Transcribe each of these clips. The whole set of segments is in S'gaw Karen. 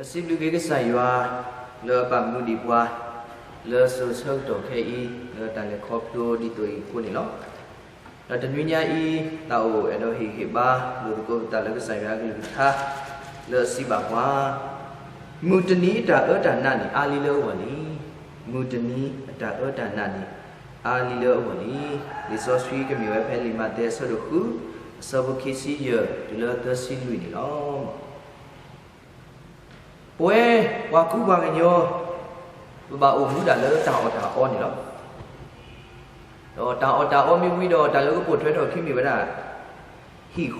ပစံးဘျုးက့ၤကစၢ်ယွၤ လၢအပာ်မူဒံးပှၤ လၢစိၤဆၢကတီၢ်ခဲအံၤ လၢတၢ်လဲၤခီဖျိဒ်သိးအံၤအဃိန့ၣ်လီၤ. ဒီးတနွံညါအံၤ သးအိၣ်အဲၣ်ဒိးဟ့ၣ်ဂံၢ်ဟ့ၣ်ဘါလိာ်သကိးပသးလၢကစၢ်ယွၤအကလုၢ်ကထါ လၢအစံးဘၣ်ပှၤ, မုၢ်တနံၤအတၢ်အၢတၢ်နးန့ၣ် အါလံလၢအဂီၢ်လံ. မုၢ်တနံၤအတၢ်အၢတၢ်နးန့ၣ် အါလံလၢအဂီၢ်လံ. လံာ်စီဆှံကမ့ၢ်ဝဲဖဲလံာ်မးသဲအဆၢဒိၣ်ဃု အဆၢဖိခံဆံယဲၢ် တုၤလၢသၢဆံလွံၢ်န့ၣ်လီၤ. ပဝဲပှၤကူပှၤကညီ ပဘၣ်အိၣ်မူဒၣ်လၢတၢ်အီၣ်တၢ်အီန့ၣ်လီၤ. ဒီးတၢ်အီၣ်တၢ်အီမ့ၢ်ဝံၤဒီး တၢ်လၢကပိာ်ထွဲထီၣ်ခံမ့ၢ်ဝဲဒၣ် ဟံၣ်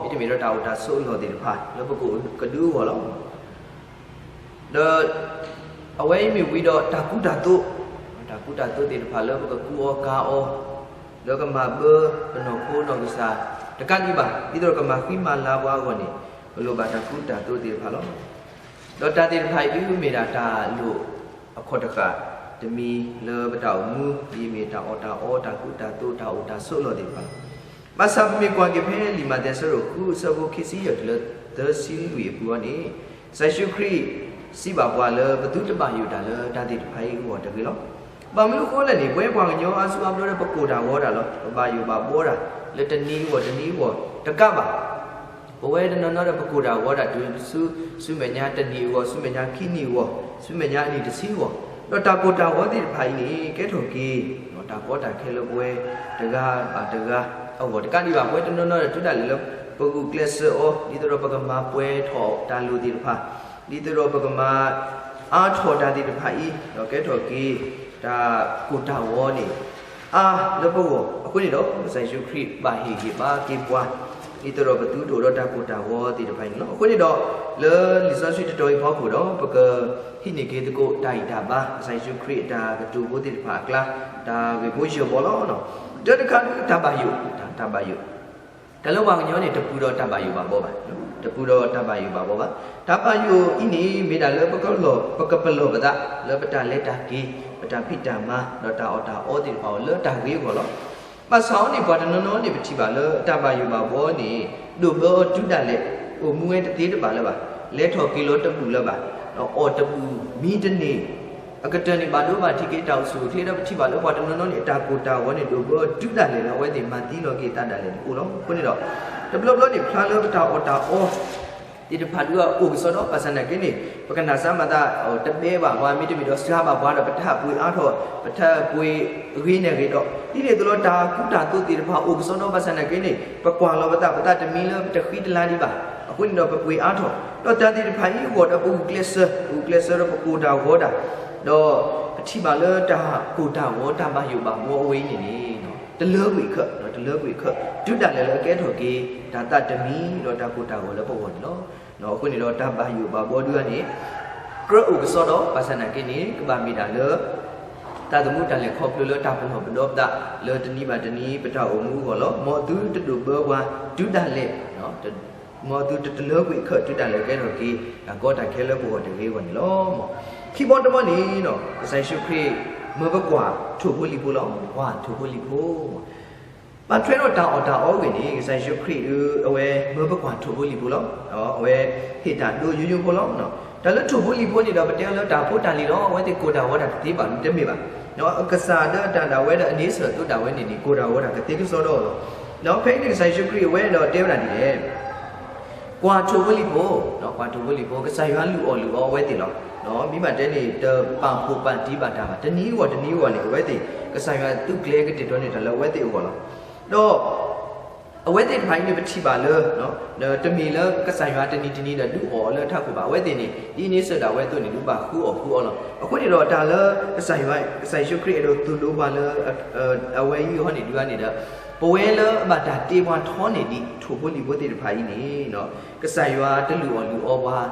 ဃီ မ့တမ့ၢ်ဒီးတၢ်အိၣ်တၢ်ဆိးအလီၢ်သ့ၣ်တဖၣ် လၢပကအိၣ်ကဒုအဂီၢ်လီၤ. ဒီးအဝဲအံၤမ့ၢ်ဝံၤဒီးတၢ်ကူတၢ်သိး, တၢ်ကူတၢ်သိးသ့ၣ်တဖၣ်လၢပကကူအီၤကၤအီၤ လၢကမၤဘၢပနီၢ်ခိနီၢ်ကစၢ် တကးဒံးဘၣ် ဒ်သိးဒီးကမၤဃံမၤလၤပှၤအဂီၢ်န့ၣ် ပလိၣ်ဘၣ်တၢ်ကူတၢ်သိးသ့ၣ်တဖၣ်လီၤ. ဒီးတၢ်သ့ၣ်တဖၣ်အံၤဒုးမ့ၢ်ဒၣ်တၢ်လိၣ်အခီၣ်တဃၣ်တမံၤလၢပတၢ်အိၣ်မူ ဒ်အမ့ၢ်တၢ်အီၣ်တၢ်အီ တၢ်ကူတၢ်သိး တၢ်အိၣ်တၢ်ဆိးအလီၢ်သ့ၣ်တဖၣ်လီၤ. ဘၣ်ဆၣ်ပမ့ၢ်ကွၢ်က့ၤဖဲလံာ်မးသဲအဆၢဒိၣ်ဃု အဆၢဖိခံဆံယဲၢ်တုၤလၢသၢဆံလွံၢ်အပူၤအံၤန့ၣ် ကစၢ်ယ့ၣ်ၡူးခရံာ်စံးဘၣ်ပှၤလၢပသုတဘၣ်ယိၣ်တၢ်လၢတၢ်သ့ၣ်တဖၣ်အံၤအဂီၢ်တဂ့ၤလီၤ. ဘၣ်မနုၤအဃိလဲၣ်န့ၣ် ပဝဲပှၤကညီအါစုအါဘျီဒီး ပကိၢ်တၢ်ဂီၤတၢ်လီၤ. ပဘၣ်ယိၣ်ဘၣ်ဘှီတၢ် လၢတနံၤအဂီၢ်တနံၤအဂီၢ်တကးဘၣ် ပဝဲတနီၤနီၤဒီးပကိၢ်တၢ်ဂီၤတၢ်တုၤဆူ ဆူမဲာ်ညါတနံၤအဂီၢ်, ဆူမဲာ်ညါခံနံၤအဂီၢ်, ဆူမဲာ်ညါအနံၣ်တဆံအဂီၢ်, ဒီးတၢ်ကိၢ်တၢ်ဂီၤသ့ၣ်တဖၣ်အံၤန့ၣ် ကဲထီၣ်က့ၤ တၢ်ကီတၢ်ခဲလၢပဝဲတဂၤဘၣ်တဂၤအဂီၢ်တကးဒံးဘၣ် ပဝဲတနီၤနီၤဒီးတုၤဒၣ်လဲာ်လၢ ပဂုာ်ကျဲးစၢးအီၤ ဒ်သိးဒီးပကမၤပှဲၤထီၣ်တၢ်လိၣ်သ့ၣ်တဖၣ်, ဒ်သိးဒီးပကမၤအါထီၣ်တၢ်သ့ၣ်တဖၣ်အံၤ ဒီးကဲထီၣ်က့ၤ တၢ်ကိၢ်တၢ်ဂီၤန့ၣ် အါလၢပဂီၢ်အဃိန့ၣ်ဒီး ကစၢ်ယ့ၣ်ၡူးခရံာ်ဘၣ်ဟ့ၣ်ဂံၢ်ဟ့ၣ်ဘါက့ၤပှၤ ဒ်သိးဒီးပသုတအိၣ်ဒီးတၢ်ကိၢ်တၢ်ဂီၤသ့ၣ်တဖၣ်အံၤန့ၣ်လီၤ. အဃိန့ၣ်ဒီး လၢလံာ်စီဆှံတတီၤအံၤအဖီခိၣ်ဒီး ပကဟံးန့ၢ်က့ၤသကိးတၢ်ဂံၢ်တၢ်ဘါ ကစၢ်ယ့ၣ်ၡူးခရံာ်အတၢ်ကတိၤဖိသ့ၣ်တဖၣ်အကျါ တၢ်ဂ့ၢ်ဖိယဲၢ်ဘီလီၤ. တၢတခါဒုးတၢ်ဘၣ်ယိၣ်, တၢ်ဘၣ်ယိၣ် တၢ်လၢပှၤကညီန့ၣ် တပူၤဒီးတၢ်ဘၣ်ယိၣ်ဘၣ်ဘှီဘၣ်, တပူၤဒီးတၢ်ဘၣ်ယိၣ်ဘၣ်ဘှီဘၣ်. တၢ်ဘၣ်ယိၣ်အံၤန့ၣ် မ့ၢ်ဒၣ်လၢပကလီၢ်, ပကပလီၢ်ပသး လၢပတၢ်လဲၤတၢ်က့ၤ, ပတၢ်ဖံးတၢ်မၤ ဒီးတၢ်အီၣ်တၢ်အီသ့ၣ်တဖၣ်အီၤလၢတၢ်ဂ့ၤအဂီၢ်လီၤ. ဘၣ်ဆၣ်အီၤန့ၣ် ပှၤတနီၤနီၤန့ၣ် ပထံၣ်ဘၣ်လၢတၢ်ဘၣ်ယိၣ်ဘၣ်ဘှီန့ၣ် ဒိၣ်ဘၢအီၤတုၤဒၣ်လဲာ် အိၣ်မူဝဲတသ့တဘၣ်လၢၤဘၣ်, လဲၤထီၣ်က့ၤလီၤတဘူၣ်လၢၤဘၣ်, ဒီးအီၣ်တဘူၣ်မံတန့ၢ် အကတၢၢ်န့ၣ် ဘၣ်ဒိဘၣ်ထံးက့ၤတၢ်အိၣ်ဆူၣ်အိၣ်ချ့ဒီး ပထံၣ်ဘၣ်လၢပှၤတနီၤနီၤန့ၣ် အတၢ်ကိၢ်တၢ်ဂီၤန့ၣ် ဒိၣ်ဘၢအီၤတုၤဒၣ်လဲာ်လၢအဝဲသ့ၣ်မၤသံလီၤက့ၤသးဒၣ်လဲာ်န့ၣ်အိၣ်လီၤ. အဃိန့ၣ်ဒီး တဘျီဘျီန့ၣ် ဖျါလၢပတၢ်အီၣ်တၢ်အီသ့ၣ်တဖၣ်ဒုးအိၣ်ကစီဒီ ဘၣ်ဆၣ်သနာ်က့န့ၣ် ပကနၣ်စၢ်မၤသးတဘဲဘၣ်ပှၤ မ့တမ့ၢ်ဒီးစှၤဘၣ်ပှၤဒီး ပတၢ်ပှ့ၤအါထီၣ် ပတၢ်ပှ့ၤဂ့ၤန့ၣ်ဂ့ၤဒီး ဒ်န့ၣ်အသိးလီၤ တၢ်ကူတၢ်သိးသ့ၣ်တဖၣ်အိၣ်ကစီဒီ ဘၣ်ဆၣ်သနာ်က့န့ၣ် ပကွၢ်လီၤပသး ပသးတမံလၢပတဃံတလၤဒံးဘၣ်. အဃိန့ၣ်ဒီးပပှ့ၤအါထီၣ် ဒီးတၢ်သ့ၣ်တဖၣ်အံၤအဂီၢ်ဒီးပဂုာ်ကျဲးစၢး, ပဂုာ်ကျဲးစၢးဒီးပကိၢ်တၢ်ဂီၤတၢ် ဒီးပထံၣ်ဘၣ်လၢတၢ်ကိၢ်တၢ်ဂီၤတၢ်ဘၣ်ယိၣ်ဘၣ်ဘှီအဝဲအံၤန့ၣ်န့ၣ် တလၢကွံာ်ခၢၣ်, တလၢကွံာ်ခၢၣ် တုၤဒၣ်လဲာ်လၢအကဲထီၣ်က့ၤ တၢ်သးတမံဒီးတၢ်ကိၢ်တၢ်ဂီၤလၢပဂီၢ်န့ၣ်လီၤ. အဃိန့ၣ်ဒီးတၢ်ဘၣ်ယိၣ်ဘၣ်ဘှီဒုးဂၤန့ၣ် ကြၢးအိၣ်ကစီဒီ ဘၣ်ဆၣ်သနာ်က့န့ၣ် ကဘၣ်မ့ၢ်ဒၣ်လၢ တၢ်သမူတၢ်လဲၤခီဖျိလၢတၢ်ပလီၢ်ပဒီပသး လၢတနံၤဘၣ်တနံၤပတၢ်အိၣ်မူအဂီၢ်လီၤ. မ်အသုတဒိၣ်ဘၢပှၤတုၤဒၣ်လဲာ် မ်အသုတတလၢကွံာ်ခၢၣ်တုၤဒၣ်လဲာ်ကဲထီၣ်က့ၤ တၢ်ကီတၢ်ခဲလၢပဂီၢ်တဂ့ၤအဂီၢ်န့ၣ်လီၤ. ခံဘီတဘီန့ၣ် ကစၢ်ယ့ၣ်ၡူးခရံာ် မၢပကွၢ်ထိၣ်ဖိလံၣ်ဖိလီၤ. ကွၢ်ထိၣ်ဖိလံၣ်ဖိ ဘၣ်ထွဲဒီးတၢ်အီၣ်တၢ်အီအဂ့ၢ်န့ၣ် ကစၢ်ယ့ၣ်ၡူးခရံာ်အဝဲမၢပကွၢ်ထိၣ်ဖိလံၣ်ဖိလီၤ. အဝဲဟ့ၣ်တၢ်ဒိယိယိဖိလီၤ. တၢ်လၢထိၣ်ဖိလံၣ်ဖိန့ၣ်ဒီး ပတဲအီၤလၢတၢ်ဖိတၢ်လံၤလီၤ. အဝဲသ့ၣ်ကိၢ်တၢ်ဂီၤတၢ်တသ့ဘၣ် တမ့ၢ်ဘၣ်. ကစၢ်ဒီးတၢ်ဒၣ်ဝဲဒီးအန့ဆၢၣ်အသိးဒၣ်ဝဲန့ၣ်န့ၣ် ကိၢ်တၢ်ဂီၤတၢ်ကသ့ကစီဒီလီၤ. ဖဲအံၤန့ၣ် ကစၢ်ယ့ၣ်ၡူးခရံာ်အဝဲဒီးတဲဝဲဒၣ်ဒ်လဲၣ် ကွၢ်ထိၣ်ဖိလံၣ်ဖိ, ကွၢ်ထိၣ်ဖိလံၣ်ဖိ ကစၢ်ယွၤလုၢ်အီၣ်လုၢ်အီအဝဲသ့ၣ်လီၤ. မ့ၢ်ဘၣ်တဲန့ၣ် တပာ်ဖှိၣ်ပာ်တံၢ်ဘၣ်တၢ်ဘၣ် တနံၤအဂီၢ်တနံၤအဂီၢ်န့ၣ် အဝဲသ့ၣ် ကစၢ်ယွၤသုးကျဲၤကတဲာ်ကတီၤန့ၢ်တၢ်လၢအဝဲသ့ၣ်အဂီၢ်လီၤ. ဒီး အဝဲသ့ၣ်တဖၣ်အံၤန့ၣ် ပထံၣ်ဘၣ်လၢ တမ့ၢ်လၢကစၢ်ယွၤတနံၤတနံၤဒီးဒုးအီၣ်အီၤလၢထးခိၣ်ဘၣ်. အဝဲသ့ၣ်န့ၣ် ဒ်န့ဆၢၣ်ဒၣ်ဝဲအသိးန့ၣ် ဒုးဘၣ်ဃုအီၣ်ဃုအီလီၤ. အဃိန့ၣ်ဒီးတၢ်လၢကစၢ်ယွၤ ကစၢ်ယ့ၣ်ၡူးခရံာ်အဲၣ်ဒိးသိၣ်လိပှၤလၢ အဝဲအံၤအဂီၢ်န့ၣ်ဒုးဂၤန့ၣ်ဒီး ပဝဲလၢအဘၣ်တၢ်တ့ပှၤထီန့ၢ်ဒံးထိၣ်ဖိလံၣ်ဖိသ့ၣ်တဖၣ်အံၤန့ၣ် ကစၢ်ယွၤတလုၢ်အီၣ်လုၢ်အီပှၤ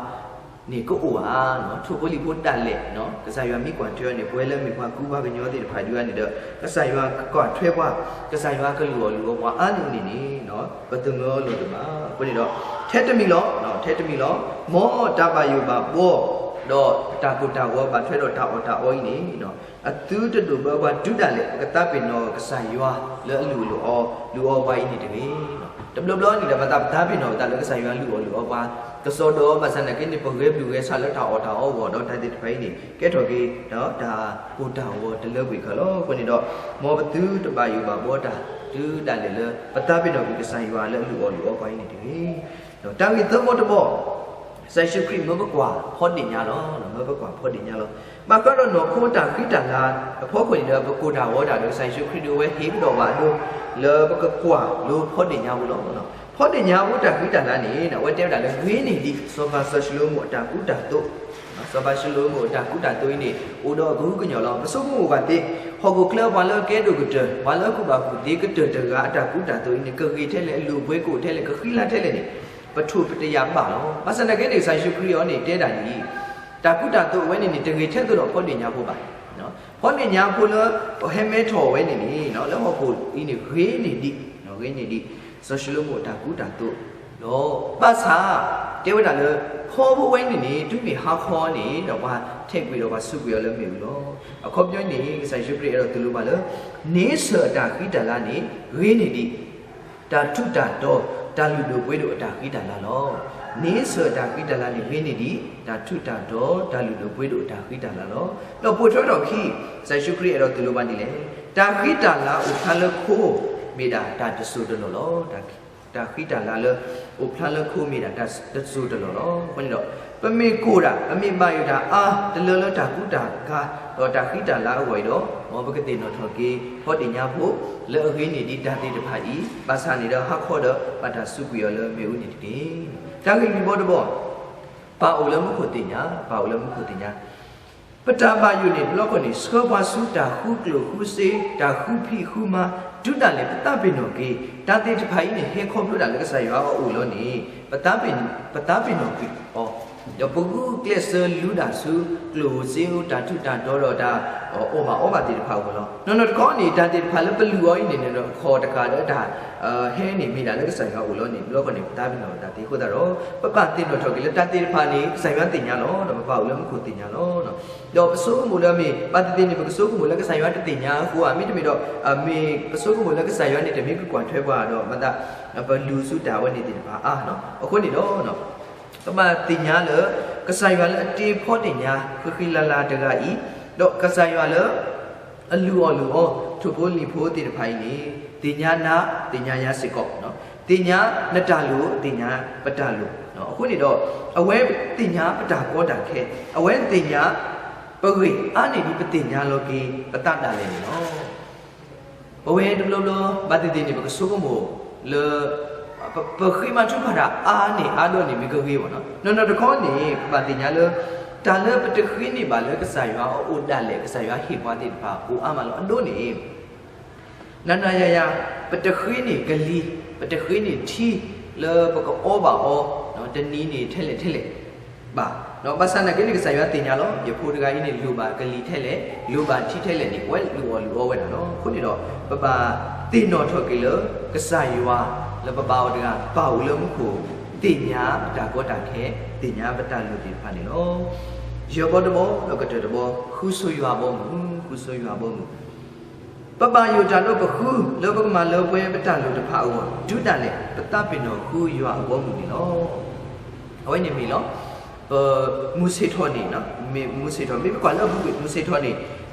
န့ၣ်ကအိၣ်ဧါ. ထိၣ်ဖိလံၣ်ဖိဒၣ်လဲာ် ကစၢ်ယွၤမ့ၢ်ကွၢ်ထွဲအီၤန့ၣ် ပဝဲလၢမ့ၢ်ပှၤကူပှၤကညီသ့ၣ်တဖၣ်ဒုးဂၤန့ၣ်ဒီး ကစၢ်ယွၤကွၢ်ထွဲပှၤ ကစၢ်ယွၤကလုၢ်အီၣ်လုၢ်အီပှၤအါန့ၢ်န့ၣ်န့ၣ် ပသးမၢလိာ်တဘၣ်. အဃိန့ၣ်ဒီး ထဲတမံၤလီၤ, ထဲတမံၤလီၤ, မ်တၢ်ဘၣ်ယိၣ်ဘၣ်ဘှီ ဒီးတၢ်ကိၢ်တၢ်ဂီၤဘၣ်ထွဲဒီးတၢ်အီၣ်တၢ်အီအံၤန့ၣ် အသုတဒိၣ်ဘၢပှၤတုၤဒၣ်လဲာ် ပကသးပ့ၤနီၣ်ကစၢ်ယွၤလၢအလုၢ်အီၣ်လုၢ်အီပှၤအံၤန့ၣ်တဂ့ၤ. တဘျီဘျီန့ၣ်ဒီး ပသးပသးပ့ၤနီၣ်ပသးလၢကစၢ်ယွၤလုၢ်အီၣ်လုၢ်အီပှၤ ကစီဒီ ဘၣ်ဆၣ်သနာ်က့န့ၣ် ပဂဲၤဘျုးဂဲၤဆှးလၢတၢ်အီၣ်တၢ်အီအဂီၢ် ဒီးတၢ်သ့ၣ်တဖၣ်အံၤန့ၣ် ကဲထီၣ်က့ၤဒီးတၢ်ကိၢ်တၢ်ဂီၤတလၢကွံာ်ခဲလၢာ်လီၤ. အဃိန့ၣ်ဒီး မ်ပသုတဘၣ်ယိၣ်ဘၣ်ဘှီတၢ် တုၤဒၣ်လဲာ်လၢ ပသးပ့ၤနီၣ်ကွံာ်ကစၢ်ယွၤလၢအလုၢ်အီၣ်လုၢ်အီပှၤအံၤန့ၣ်တဂ့ၤ. ဒီးတၢ်ဂ့ၢ်သၢဘီတဘီ ကစၢ်ယ့ၣ်ၡူးခရံာ်မၢပကွၢ်ဖီဒ့ၣ်ညါလီၤ. မၢပကွၢ်ဖီဒ့ၣ်ညါလီၤ. ဘၣ်ဃးဒီးနီၢ်ခိတၢ်ဃံတၢ်လၤအဖီခိၣ်န့ၣ်ဒီး ပကိၢ်တၢ်ဂီၤတၢ်ဒီး ကစၢ်ယ့ၣ်ၡူးခရံာ်ဒုးဝဲဟ့ၣ်ပဒီးဘၣ်အဒိ လၢပကကွၢ်လိဖီဒ့ၣ်ညါဖိလီၤ. ဖီဒ့ၣ်ညါဖိတၢ်ဃံတၢ်လၤန့ၣ် အဝဲတဲဝဲဒၣ်လၢဂ့ၤန့ၢ်ဒံး စီၤပၤစီၤၡလိၤမိၣ်အတၢ်ကူတၢ်သိး စီၤပၤၡလိၤမိၣ်အတၢ်ကူတၢ်သိးအံၤန့ၣ် အိၣ်ဒီးအကဟုကညီၢ်လီၤ. ပဆိကမိၣ်ဘၣ်သ့ ဟီၣ်ခိၣ်ချၢပှၤလၢအကဲဒိၣ်ကတၢၢ် ပှၤလၢအကူၣ်ဘၣ်ကူၣ်သ့ကတၢၢ်တဂၤအတၢ်ကူတၢ်သိးအံၤန့ၣ် ကဂ့ၤထဲလဲၣ် အလုၢ်အပှ့ၤကအိၣ်ထဲလဲၣ် ကဃံလၤထဲလဲၣ်န့ၣ် ပထိၣ်ပတယာ်ဘၣ်လီၤ. ဘၣ်ဆၣ်သနာ်က့န့ၣ် ကစၢ်ယ့ၣ်ၡူးခရံာ်အံၤန့ၣ် တဲဒၣ်ဒ်အံၤ, တၢ်ကူတၢ်သိးအဝဲန့ၣ်န့ၣ် တဂ့ၤထဲသိးဒီးဖီဒ့ၣ်ညါဖိဘၣ်. ဖီဒ့ၣ်ညါဖိလၢ ဟဲမဲထီၣ်ဝဲန့ၣ်န့ၣ် လၢဟီၣ်ခိၣ်အံၤန့ၣ် ဂ့ၤန့ၢ်ဒံး, ဂ့ၤန့ၢ်ဒံး စီၤၡလိၤမိၣ်အတၢ်ကူတၢ်သိး ဒီးဘၣ်ဆၣ် တဲဝဲဒၣ်လၢ ဖီဖိဝဲန့ၣ်န့ၣ် တုၤမ့ၢ်ဟါခီန့ၣ်ဒီး ပှၤထဲးကွံာ်ဒီးပှၤစူးကွံာ်အီၤလၢမ့ၣ်အူလီၤ. အခီပညီန့ၣ် ကစၢ်ယ့ၣ်ၡူးခရံာ်အဲၣ်ဒိးသိၣ်လိပှၤလၢ န့ဆၢၣ်အတၢ်ဃံတၢ်လၤန့ၣ် ဂ့ၤန့ၢ်ဒံး တၢ်ထူးတၢ်တီၤ တၢ်လုၢ်ဒိၣ်ပှ့ၤဒိၣ်အတၢ်ဃံတၢ်လၤလီၤ. န့ဆၢၣ်အတၢ်ဃံတၢ်လၤန့ၣ် ဂ့ၤန့ၢ်ဒံး တၢ်ထူးတၢ်တီၤ တၢ်လုၢ်ဒိၣ်ပှ့ၤဒိၣ်အတၢ်ဃံတၢ်လၤလီၤ. ဒီးပိာ်ထွဲထီၣ်ခံ ကစၢ်ယ့ၣ်ၡူးခရံာ်အဲၣ်ဒိးသိၣ်လိပှၤဒ်လဲၣ်, တၢ်ဃံတၢ်လၤအိၣ်ဖျါလၢခိ မ့ၢ်ဒၣ်တၢ်တစိၢ်တလီၢ်လီၤ. တၢ်ဃံတၢ်လၤလၢ အိၣ်ဖျါလၢခိမ့ၢ်ဒၣ်တၢ်တစိၢ်တလီၢ်လီၤ. အဃိန့ၣ်ဒီး ပမ့ၢ်ကိၢ်တၢ် ပမ့ၢ်ဘၣ်ယိၣ်တၢ်အါတလၢလၢတၢ်ကူတၢ်ကၤ ဒီးတၢ်ဃံတၢ်လၤအဂီၢ်အံၤဒီး မ်ပကသ့ၣ်နီၣ်ထီၣ်က့ၤ ဖီဒ့ၣ်ညါဖိ လၢအဂ့ၤန့ၢ်ဒံးတၢ်သ့ၣ်တဖၣ်အံၤ ဘၣ်ဆၣ်န့ၣ်ဒီးဟါခီဒီး ဘၣ်တၢ်စူးကွံာ်အီၤလၢမ့ၣ်အူန့ၣ်တက့ၢ်. တၢ်ဂ့ၢ်လွံၢ်ဘီတဘီ ပၢ်အိၣ်လၢမူခိၣ်သ့ၣ်ညါ, ပၢ်အိၣ်လၢမူခိၣ်သ့ၣ်ညါ ပတၢ်ဘၣ်ယိၣ်န့ၣ် တဘျီဃီန့ၣ် ဆှၢပှၤဆူတၢ်ဃုကျိၣ်ဃုစ့ တၢ်ဃုဖံးဃုမၤ တုၤဒၣ်လဲာ်ပသးပ့ၤနီၣ်က့ၤ တၢ်သ့ၣ်တဖၣ်အံၤန့ၣ် ဟဲခီဖျိဒၣ်လၢကစၢ်ယွၤအအိၣ်လီၤန့ၣ် ပသးပ့ၤနီၣ်ကွံာ်အီၤ, ဒီးပဂုာ်ကျဲးစၢးလူဒၣ်ဆူ ကျိၣ်ဧိၤစ့ဧိၤ တၢ်ထူးတၢ်တီၤဒီးတၢ် အီၣ်ဘၣ်အီဘၣ်သ့ၣ်တဖၣ်အဂီၢ်လီၤ. နီၢ်နီၢ်တခီန့ၣ် တၢ်သ့ၣ်တဖၣ်လၢပလုၢ်အီၤအံၤန့ၣ်န့ၣ်ဒီး ခီၣ်တဃာ်ဒီးတၢ် ဟဲန့ၣ်မ့ၢ်ဒၣ်လၢကစၢ်ယွၤအအိၣ်လီၤန့ၣ် တဘျီဃီန့ၣ် ပသးပ့ၤနီၣ်တၢ်သ့အဃိသတးဒီး ပဘၣ်သ့ၣ်နီၣ်ထီၣ်က့ၤလၢတၢ်သ့ၣ်တဖၣ်န့ၣ် ကစၢ်ယွၤသ့ၣ်ညါလီၤ ဒီးပပၢ်အိၣ်လၢမူခိၣ်သ့ၣ်ညါလီၤ. ဒီးပဆိကမိၣ်လၢအမ့ၢ် ဘၣ်သ့ၣ်သ့ၣ်န့ၣ် ပကဆိကမိၣ်လၢကစၢ်ယွၤတသ့ၣ်ညါအဃိဧါ, မ့တမ့ၢ်ဒီး မ့ၢ်ပဆိကမိၣ်လၢကစၢ်ယွၤန့ၣ် တမ့ၢ်ကကွၢ်ထွဲပှၤဒီး မၤသး ပလူၤဆူတၢ်ဝဲန့ၣ်သ့ၣ်တဖၣ်အါ, အဃိန့ၣ်ဒီး ပဘၣ်သ့ၣ်ညါလၢ ကစၢ်ယွၤလၢအတ့ဖီဒ့ၣ်ညါ ဃံဃံလၤလၤတဂၤအံၤ, ဒီးကစၢ်ယွၤလၢ အလုၢ်အီၣ်လုၢ်အီ ထိၣ်ဖိလံၣ်ဖိသ့ၣ်တဖၣ်အံၤန့ၣ် သ့ၣ်ညါနၤ သ့ၣ်ညါယၤစ့ၢ်ကီး, သ့ၣ်ညါနတၢ်လိၣ် သ့ၣ်ညါပတၢ်လိၣ်, အဃိန့ၣ်ဒီး အဝဲသ့ၣ်ညါပတၢ်ကီတၢ်ခဲ, အဝဲသ့ၣ်ညါ ပဂ့ၢ်အါန့ၢ်ဒံးပသ့ၣ်ညါလီၤက့ၤ ပသးဒၣ်လဲာ်န့ၣ်လီၤ. ပဝဲတဘျီဘျီ ဘၣ်သ့ၣ်သ့ၣ်န့ၣ် ပကဆိကမိၣ်လၢ ပဃ့မၤထူးဖးတၢ်အါန့ၢ်အါဒိၣ်န့ၣ် မ့ၢ်ကဂ့ၤဘၣ်နီၤ. နီၢ်နီၢ်တခီန့ၣ် ပဘၣ်သ့ၣ်ညါလၢ တၢ်လၢပတဃ့န့ၢ်ဘၣ်လၢကစၢ်ယွၤအအိၣ်ဒၣ်လဲာ် ကစၢ်ယွၤဟ့ၣ်ပှၤသ့ၣ်တဖၣ်အိၣ်အါမးလီၤ. အဒိန့ၣ် နၤနၤယၤယၤ ပတဃ့န့ၢ်ကလံၤ ပတဃ့န့ၢ်ထံ လၢပကအီဘၣ်အီ တနံၤန့ၣ်ထဲလဲၣ်ထဲလဲၣ် ဘၣ်. ဘၣ်ဆၣ်သနာ်က့န့ၣ် ကစၢ်ယွၤသ့ၣ်ညါလီၤ. ယဖိတဂၤအံၤန့ၣ် လိၣ်ဘၣ်ကလံၤထဲလဲၣ်, လိၣ်ဘၣ်ထံထဲလဲၣ်န့ၣ် အဝဲလုၢ်အီၣ်လုၢ်အီဝဲဒၣ်လီၤ. အဃိန့ၣ်ဒီး ပဘၣ်သ့ၣ်နီၣ်ထီၣ်က့ၤလၢ ကစၢ်ယွၤ လၢပဘါအီၤတဂၤ ပၢ်အိၣ်လၢမူခိၣ် သ့ၣ်ညါပတၢ်ကီတၢ်ခဲ, သ့ၣ်ညါပတၢ်လိၣ်သ့ၣ်တဖၣ်န့ၣ်လီၤ. ယဲၢ်ဘီတဘီ ဒီးကတၢၢ်တဘီ ဃုဆိယွၤအဘီအမုၢ်, ဃုဆိယွၤအဘီအမုၢ် ပဘၣ်ယိၣ်တၢ်လၢပဃု လၢပကမၤလၢပှဲၤပတၢ်လိၣ်တဖၣ်အဂီၢ် တုၤဒၣ်လဲာ် ပသးပ့ၤနီၣ်ဃုယွၤအဘီအမုၢ်န့ၣ်လီၤ. အဝဲန့ၣ်မ့ၢ်လီၤ. ပမုၢ်ဆ့ၣ်ထီၣ်န့ၣ် မ့ၢ်မုၢ်ဆ့ၣ်ထီၣ် မ့ၢ်ပကွၢ်လၢအပူၤကွံာ် မုၢ်ဆ့ၣ်ထီၣ်န့ၣ်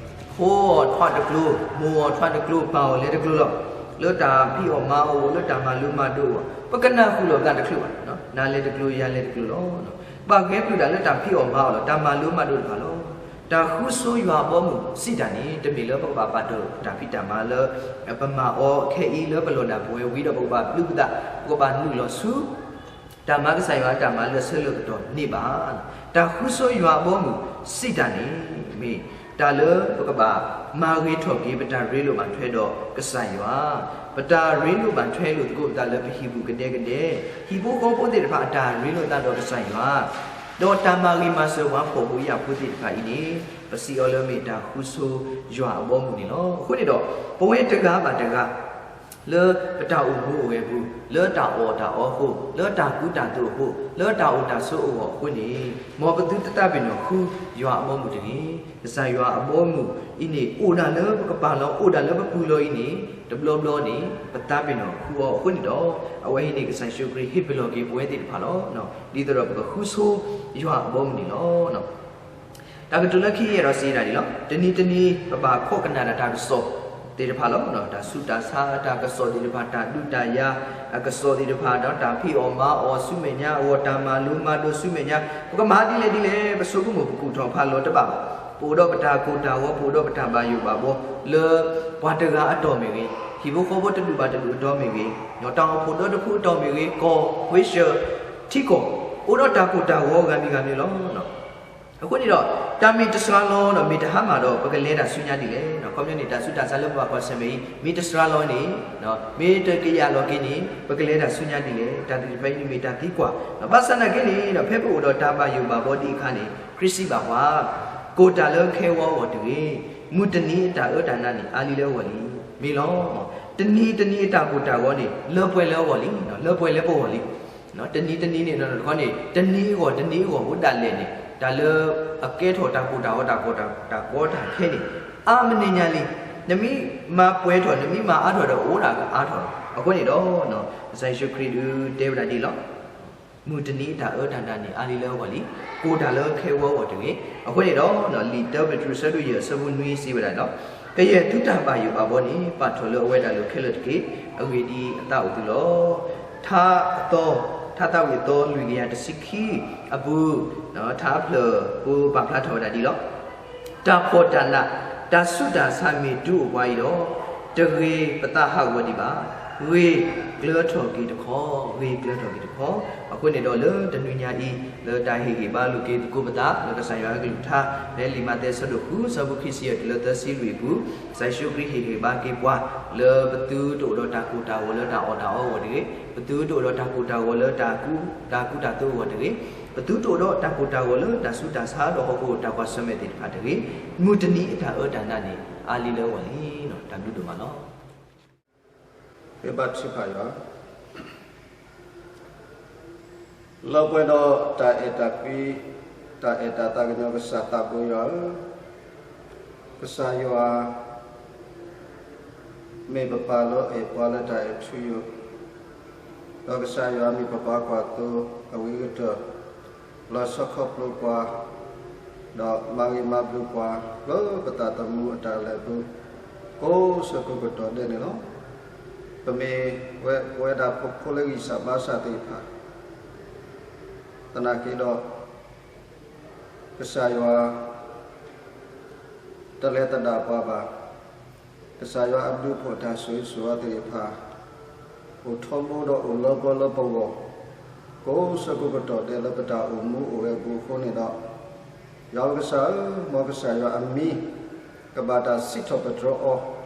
ဖိအီၤထွးတကျိၤ မိၢ်အီၤထွးတကျိၤ ပၢ်အီၤလဲၤတကျိၤလီၤ. လၢတၢ်ဖံးအီၣ်မၤအီၣ်အဂီၢ် လၢတၢ်မၤလိမၤဒိးအဂီၢ် ပကနၢ်ဟူလီၤပသးတချုးဘၣ်. နၤလဲၤတကျိၤ ယၤလဲၤတကျိၤလီၤ. ပဘၣ်ဂဲၤပျုၢ်ဒၣ်လၢတၢ်ဖံးအီၣ်မၤအီၣ်လီၤ တၢ်မၤလိမၤဒိးတဖၣ်လီၤ. တၢ်ဃုဆိယွၤအဘီအမုၢ်စံးတၢ်န့ၣ် တမ့ၢ်လၢပကဘၣ်ပာ်တ့ၢ်တၢ်ဖံးတၢ်မၤလၢ ပမၤအီၤခဲအံၤလၢပလီၢ်ဒၣ်ပဝဲဝံၤဒီး ပကဘၣ်ပျုၢ်ပသး ပကဘၣ်နုာ်လီၤဆူ တၢ်မၤကစၢ်ယွၤအတၢ်မၤလၢာ်ဆၢလၢာ်ကတီၢ်န့ၣ်ဘၣ်. တၢ်ဃုဆိယွၤအဘီအမုၢ်စံးတၢ်န့ၣ် မ့ၢ်တၢ်လၢပကဘၣ်မၤဂ့ၤထီၣ်က့ၤ ပတၢ်ရ့လိာ်ဘၣ်ထွဲဒီးကစၢ်ယွၤ, ပတၢ်ရ့လိာ်ဘၣ်ထွဲလိာ်သကိးပသးလၢပဟံၣ်ပူၤကဒဲကဒဲ, ဟံၣ်ဖိဃီဖိသ့ၣ်တဖၣ်အတၢ်ရ့လိာ်သးဒီးကစၢ်ယွၤ, ဒီးတၢ်မၤဂ့ၤမၤစၢၤပှၤဖှီၣ်ဖိယာ်ဖိသ့ၣ်တဖၣ်အံၤန့ၣ် ပစံးအီၤလၢမ့ၢ်တၢ်ဃုဆိယွၤအဘီအမုၢ်န့ၣ်လီၤ. အဃိန့ၣ်ဒီး ပဝဲတဂၤဘၣ်တဂၤ လၢပတၢ်အိၣ်မူအိၣ်ဂဲၤပူၤ, လၢတၢ်အီၣ်တၢ်အီအဃိ, လၢတၢ်ကူတၢ်သိးအဃိ, လၢတၢ်အိၣ်တၢ်ဆိးအဂီၢ်အဃိန့ၣ်, မ်ပသုတသးပ့ၤနီၣ်ဃုယွၤအဘီအမုၢ်တဂ့ၤ. ကစၢ်ယွၤအဘီအမုၢ်အံၤန့ၣ် အိၣ်ဒၣ်လၢပကပၤလီၤ, အိၣ်ဒၣ်လၢပပူၤလီၤအံၤန့ၣ် တဘျီဘျီန့ၣ် ပသးပ့ၤနီၣ်ဃုအီၤအဃိန့ၣ်ဒီး အဝဲအံၤန့ၣ် ကစၢ်ယ့ၣ်ၡူးခရံာ်ဟ့ၣ်ပလီၢ်က့ၤပဝဲသ့ၣ်တဖၣ်လီၤ. ဒ်သိးဒီးပကဃုဆိယွၤအဘီအမုၢ်န့ၣ်လီၤ. တၢ်ကတိၤလၢခံအံၤဒီးစံးဒၣ်ဒ်လီၤ. တနံၤတနံၤ ပဘၣ်ခိးကနၣ်ဒၣ်တၢ်ကစီၣ်သ့ၣ်တဖၣ်လီၤ. တၢ်ဆူးတၢ်ဆါအတၢ်ကစီၣ်သ့ၣ်တဖၣ်, တၢ်ဒုးတၢ်ယၤအကစီၣ်သ့ၣ်တဖၣ်, ဒီးတၢ်ဖံးအီၣ်မၤအီၣ်ဆူမဲာ်ညါအဂီၢ်, တၢ်မၤလိမၤဒိးဆူမဲာ်ညါ, ပကမၤဒ်လဲၣ်ဒ်လဲၣ် ပဆိကမိၣ်ပကူၣ်ထီၣ်ဖးလီၤတဘၣ်ဘၣ်. ပအိၣ်ဒီးပတၢ်ကိၢ်တၢ်ဂီၤ, ပအိၣ်ဒီးပတၢ်ဘၣ်ယိၣ်ဘၣ်ဘှီ လၢပှၤတဂၤအတီၢ်မ့ၢ်ဂ့ၤ, ဟံၣ်ဖိဃီဖိတဒူၣ်ဘၣ်တဒူၣ်အတီၢ်မ့ၢ်ဂ့ၤ, တၢ်အိၣ်ဖှိၣ်ဒီတဖုအတီၢ်မ့ၢ်ဂ့ၤ, ကီၢ်ဝ့ၢ်စၢၣ်ထံကီၢ် အိၣ်ဒီးတၢ်ကိၢ်တၢ်ဂီၤဂၤမံၤဂၤမံၤလီၤ. အဃိန့ၣ်ဒီး တၢ်မ့ၢ်တစှၤလီၤဒီး မ့ၢ်တဟါမၢ်ဒီး ပကလဲၤတၢ်ဆူညါဒ်လဲၣ်. ခီပညီန့ၣ် တၢ်ဆူးတၢ်ဆါလၢပဘၣ်ကွၢ်ဆၢၣ်မဲာ်အံၤ မ့ၢ်တစှၤလီၤန့ၣ်, မ့ၢ်တကယာ်လီၤက့ၤန့ၣ် ပကလဲၤတၢ်ဆူညါဒ်လဲၣ်. တၢ်သ့ၣ်တဖၣ်အံၤန့ၣ်မ့ၢ်တၢ်သံကွၢ်. ဘၣ်ဆၣ်သနာ်က့န့ၣ်ဒီး ဖဲပအိၣ်ဒီးတၢ်ဘၣ်ယိၣ်ဘၣ်ဘှီဒံးအခါန့ၣ် ခရံာ်စံးဘၣ်ပှၤ, ကိၢ်တၢ်လၢခဲဝီအဂီၢ်တဂ့ၤ, မုၢ်တနံၤအတၢ်အၢတၢ်နးန့ၣ် အါလံလၢအဂီၢ်လံ. မ့ၢ်လီၤ. တနံၤတနံၤအတၢ်ကိၢ်တၢ်ဂီၤန့ၣ် လၢပှဲၤလၢအဂီၢ်လံ, လၢပှဲၤလၢပဂီၢ်လံ. တနံၤတနံၤန့ၣ်ဒီးတခီန့ၣ် တနံၤအဂီၢ်တနံၤအဂီၢ် အိၣ်ဒၣ်လဲာ်န့ၣ် တၢ်လၢအကဲထီၣ်တၢ်ကိၢ်တၢ်ဂီၤ တၢ်ကိၢ်တၢ်ဂီၤတၢ်ခဲန့ၣ် အါမနုၤညါလံ. နမ့ၢ်မၤပှဲၤထီၣ် နမ့ၢ်မၤအါထီၣ်ဒီး အိၣ်ဒၣ်ကအါထီၣ်လီၤ. အဃိန့ၣ်ဒီး ကစၢ်ယ့ၣ်ၡူးခရံာ်ဒုးတဲဝဲဒၣ်ဒ်လီၤ. မုၢ်တနံၤအတၢ်အၢတၢ်နးန့ၣ် အါလံလၢအဂီၢ်လံ. ကိၢ်တၢ်လၢခဲဝီအဂီၢ်တဂ့ၤ. အဃိန့ၣ်ဒီး လံာ်တၢပ့းတရူး ဆၢဒိၣ်ယဲၢ် အဆၢဖိနွံ စံးဝဲဒၣ်ဒီး, ကယဲၢ်သုတၢ်ဘၣ်ယိၣ်ဘၣ်ဘှီန့ၣ် ပာ်ထီၣ်လၢအဝဲဒၣ်လိၤခဲလၢာ်တက့ၢ်. အဂ့ၢ်ဒ်အံၤ, အသးအိၣ်သုလီၤ. ထါအသီ, ထါသးဝံၣ်အသီလွံၢ်ကယၤတဆံခံအပူၤ, ထါအဖျၢၣ်ဖိပာ်ဖျါထီၣ်ဝဲဒၣ်ဒ်လီၤ. တၢ်ဖှီၣ်တၢ်နး, တၢ်ဆူးတၢ်ဆါမ့ၢ်တုၤအိၣ်ပှၤအံၤဒီး, တဂ့ၤပသးဟးဂီၤဒံးဘၣ်. ဂ့ၤကျၢၤထီၣ်က့ၤတခီ, ဂ့ၤကျၢၤထီၣ်က့ၤတခီ. အဃိန့ၣ်ဒီးလၢတနွံညါအံၤ လၢတၢ်ဟ့ၣ်ဂံၢ်ဘါလိာ်က့ၤသကိးပသး လၢကစၢ်ယွၤအကလုၢ်ကထါ ဖဲလံာ်မးသဲ အဆၢဒိၣ်ဃု အဆၢဖိခံဆံယဲၢ်တုၤလၢသၢဆံလွံၢ်အပူၤ, ကစၢ်ယ့ၣ်ၡူးခရံာ်ဟ့ၣ်ဂံၢ်ဘါက့ၤပှၤ လၢပသုတအိၣ်ဒီးတၢ်ကိၢ်တၢ်ဂီၤလၢတၢ်အီၣ်တၢ်အီအဂီၢ်တဂ့ၤ, ပသုတအိၣ်ဒီးတၢ်ကိၢ်တၢ်ဂီၤလၢတၢ်ကူတၢ်သိးအဂီၢ်တဂ့ၤ, ပသုတအိၣ်ဒီးတၢ်ကိၢ်တၢ်ဂီၤလၢတၢ်ဆူးတၢ်ဆါဒီးဟီၣ်ခိၣ်တၢ်ကွၢ်ဆၢၣ်မဲာ်သ့ၣ်တဖၣ်တဂ့ၤ, မုၢ်တနံၤအတၢ်အၢတၢ်နးန့ၣ် အါလံလၢအဂီၢ်လံ. တၢ်ဘျုးဒိၣ်မးလီၤ. ပဘါထုကဖၣ်ယွၤ လၢပှဲၤဒီးတၢ်အဲၣ်တၢ်ကွံ, တၢ်အဲၣ်တၢ်သးကညီၤ ကစၢ်သးဘိယွၤဧၢ, ကစၢ်ယွၤ မ့ၢ်ပပၢ်လၢအအဲၣ်ပှၤလၢတၢ်အဲၣ်ထူယိာ်, ဒီးကစၢ်ယွၤမ့ၢ်ပပှၤကွၢ်သိအဝံၤကတၢၢ်, လီၤဆီခီဖျိပှၤ, ဒီးမၤဂ့ၤမၤဘျုးပှၤ လၢပသးသမူအတၢ်လဲၤအပူၤ ကိးဆၢကိးကတီၢ်ဒဲးန့ၣ်လီၤ. ပမ့ၢ်ဝဲပဝဲဒၣ်ဖိလၢဂံၢ်စၢ်ဘါစၢ်သ့ၣ်တဖၣ် သနာ်က့ဒီး ကစၢ်ယွၤ တလဲၤသဒၣ်ပှၤဘၣ်. ကစၢ်ယွၤအဘျုးအဖှိၣ်တၢ်ဆိၣ်ဂ့ၤဆိၣ်ဝါသ့ၣ်တဖၣ် အိၣ်ထီဘိဒီးအိၣ်လၢပှဲၤလၢပဂီၢ် ကိးဆၢကိးကတီၢ်ဒဲးလၢပတၢ်အိၣ်မူအိၣ်ဂဲၤအပူၤအဃိန့ၣ်ဒီး, ယွၤပကစၢ်ဧၢ, မ်ကစၢ်ယွၤအမံၤ ကဘၣ်တၢ်စံးထီၣ်ပတြၢၤအီၤ,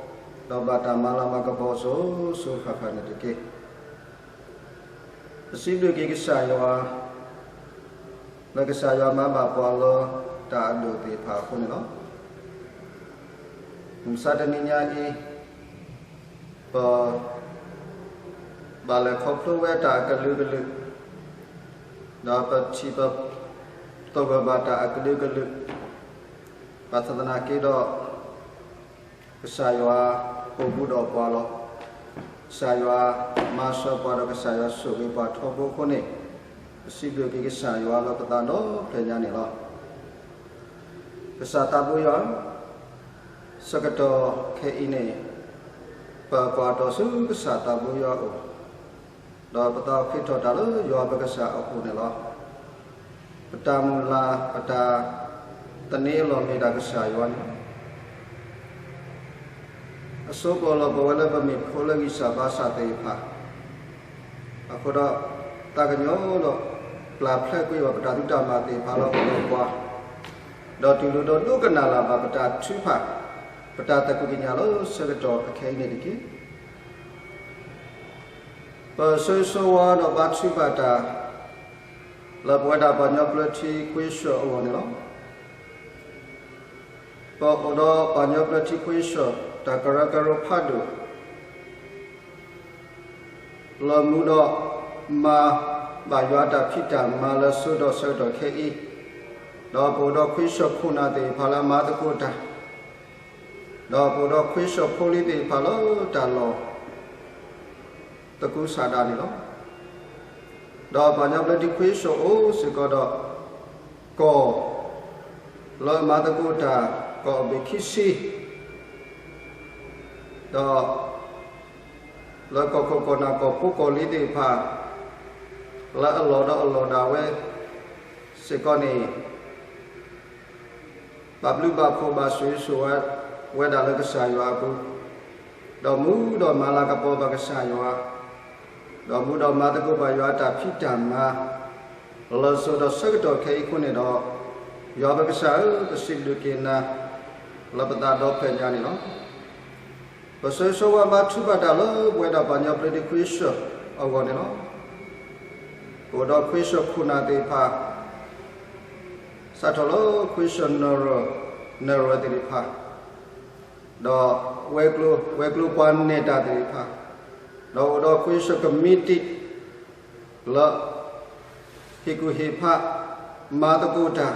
ဒီးဘၣ်တၢ်မၤလၤမၤကပီၤစိၤစိၤဃၣ်ဃၣ်န့ၣ်တက့ၢ်. ပစံးဘျုးက့ၤကစၢ်ယွၤ လၢကစၢ်ယွၤမၤဘၣ်ပှၤလၢတၢ်အဒိၣ်သ့ၣ်တဖၣ်အဃိန့ၣ်လီၤ. မုၢ်မဆါတနံၤညါအံၤ ပဘၣ်လဲၤခီဖျိဝဲတၢ်အကလုာ်ကလုာ်, ဒီးပထံၣ်ပသဂၢၢ်ဘၣ်တၢ်အကလုာ်ကလုာ်, ဘၣ်ဆၣ်သနာ်က့ဒီး ကစၢ်ယွၤအိၣ်ဘူးဒီးပှၤလီၤ. ကစၢ်ယွၤမၤစၢၤပှၤဒီးကစၢ်ယွၤဆိၣ်ဂ့ၤပှၤထီဘိအဃိန့ၣ်, ပစံးဘျုးက့ၤကစၢ်ယွၤလၢပသးဒီဖျၢၣ်ညါန့ၣ်လီၤ. ကစၢ်သးဘိယွၤဧၢ, ဆၢကတီၢ်ခဲအံၤန့ၣ် ပကွၢ်ထီၣ်ဆူကစၢ်သးဘိယွၤအအိၣ်, ဒီးပသးအိၣ်ဃ့ထီၣ်တၢ်လၢယွၤပကစၢ်အအိၣ်န့ၣ်လီၤ. ပတၢ်မုၢ်လၢ် ပတၢ်သန့ၤအလီၢ်မ့ၢ်ဒၣ်ကစၢ်ယွၤန့ၣ်လီၤ. အစိကီၢ်လီၤပဝဲလၢပမ့ၢ်ဖိလၢဂံၢ်စၢ်ဘါစၢ်သ့ၣ်တဖၣ်, အဃိဒီး သးကညီၤဒီး ပျၢ်ဖျဲးကွံာ်ဘၣ်ပတၢ်သူတၢ်မၤသ့ၣ်တဖၣ်လၢပဂီၢ်ပှၤ, ဒီးတူၢ်လိာ်ဒီးဒိကနၣ်လၢ်ဘၣ်ပတၢ်ထုကဖၣ်, ပတၢ်သးခုကညးလၢဆၢကတီၢ်အခဲအံၤန့ၣ်တက့ၢ်. ပဆိၣ်ဂ့ၤဆိၣ်ဝါဒီးဘါထုကဖၣ်တၢ် လၢပဝဲဒၣ်ပှၤကညီဘျၢထံခဝ့ၡၢၣ်အဂီၢ်န့ၣ်လီၤ. ပအိၣ်ဒီးပှၤကညီဘျၢထံခဝ့ၡၢၣ် တၢ်ကရၢကရိဖးဒိၣ် လီၤမူဒီးမၤဘၣ်ယွၤတၢ်ဖံးတၢ်မၤလၢအစိဒီးဆၢကတီၢ်ခဲအံၤ, ဒီးပအိၣ်ဒီးခဝ့ၡၢၣ်ခိၣ်နၢ်သ့ၣ်တဖၣ်လၢအမၤသကိးတၢ်, ဒီးပအိၣ်ဒီးခဝ့ၡၢၣ်ဖိလံၤသ့ၣ်တဖၣ်လၢတၢ်လီၢ်သကူစးဒၣ်န့ၣ်လီၤ. ဒီးပှၤကညီဘျၢထံခရံာ်ဖိအိၣ်စ့ၢ်ကီးဒီး ကီၢ် လၢအမၤသကိးတၢ် ကီၢ်အဘ့ၣ်ခံဆံ ဒီး လၢကီၢ်ခိၣ်ကီၢ်နၢ်ကီၢ်ဖိကီၢ်လံၤသ့ၣ်တဖၣ် လၢအလီၢ်ဒီးအလီၢ်ဒၣ်ဝဲ စ့ၢ်ကီးန့ၣ် ဘၣ်ဘျုးဘၣ်ဖှိၣ်ဘၣ်ဆိၣ်ဂ့ၤဆိၣ်ဝါဝဲဒၣ်လၢကစၢ်ယွၤအပူၤ, ဒီးမူဒီးမၤလၤကပီၤဘၣ်ကစၢ်ယွၤ, ဒီးမူဒီးမၤသကိးဘၣ်ယွၤအတၢ်ဖံးတၢ်မၤ လၢစိၤဒီးဆၢကတီၢ်ခဲအံၤအဃိန့ၣ်ဒီး, ယွၤပကစၢ်ဧၢ, ပစံးဘျုးက့ၤနၤ လၢပသးဒီဖျၢၣ်ညါန့ၣ်လီၤ. ပဆိၣ်ဂ့ၤဆိၣ်ဝါဘါထုကဖၣ်တၢ်လၢပဝဲဒၣ်ပှၤကညီဘျၢထံခရံာ်ဖိအဂီၢ်န့ၣ်လီၤ. ပအိၣ်ဒီးခရံာ်ဖိခိၣ်နၢ်သ့ၣ်တဖၣ် စးထီၣ်လၢခရံာ်ဖိနၢ်ရၢၢ် နၢ်ရၢၢ်သ့ၣ်တဖၣ်, ဒီးဝဲၤကျိၤ ဝဲၤကျိၤပှၤနဲၣ်တၢ်သ့ၣ်တဖၣ်, ဒီးအိၣ်ဒီးခရံာ်ဖိကမံးတံာ် လၢ ဟ့ၣ်ကူၣ်ဟ့ၣ်ဖး မၤသကိးတၢ်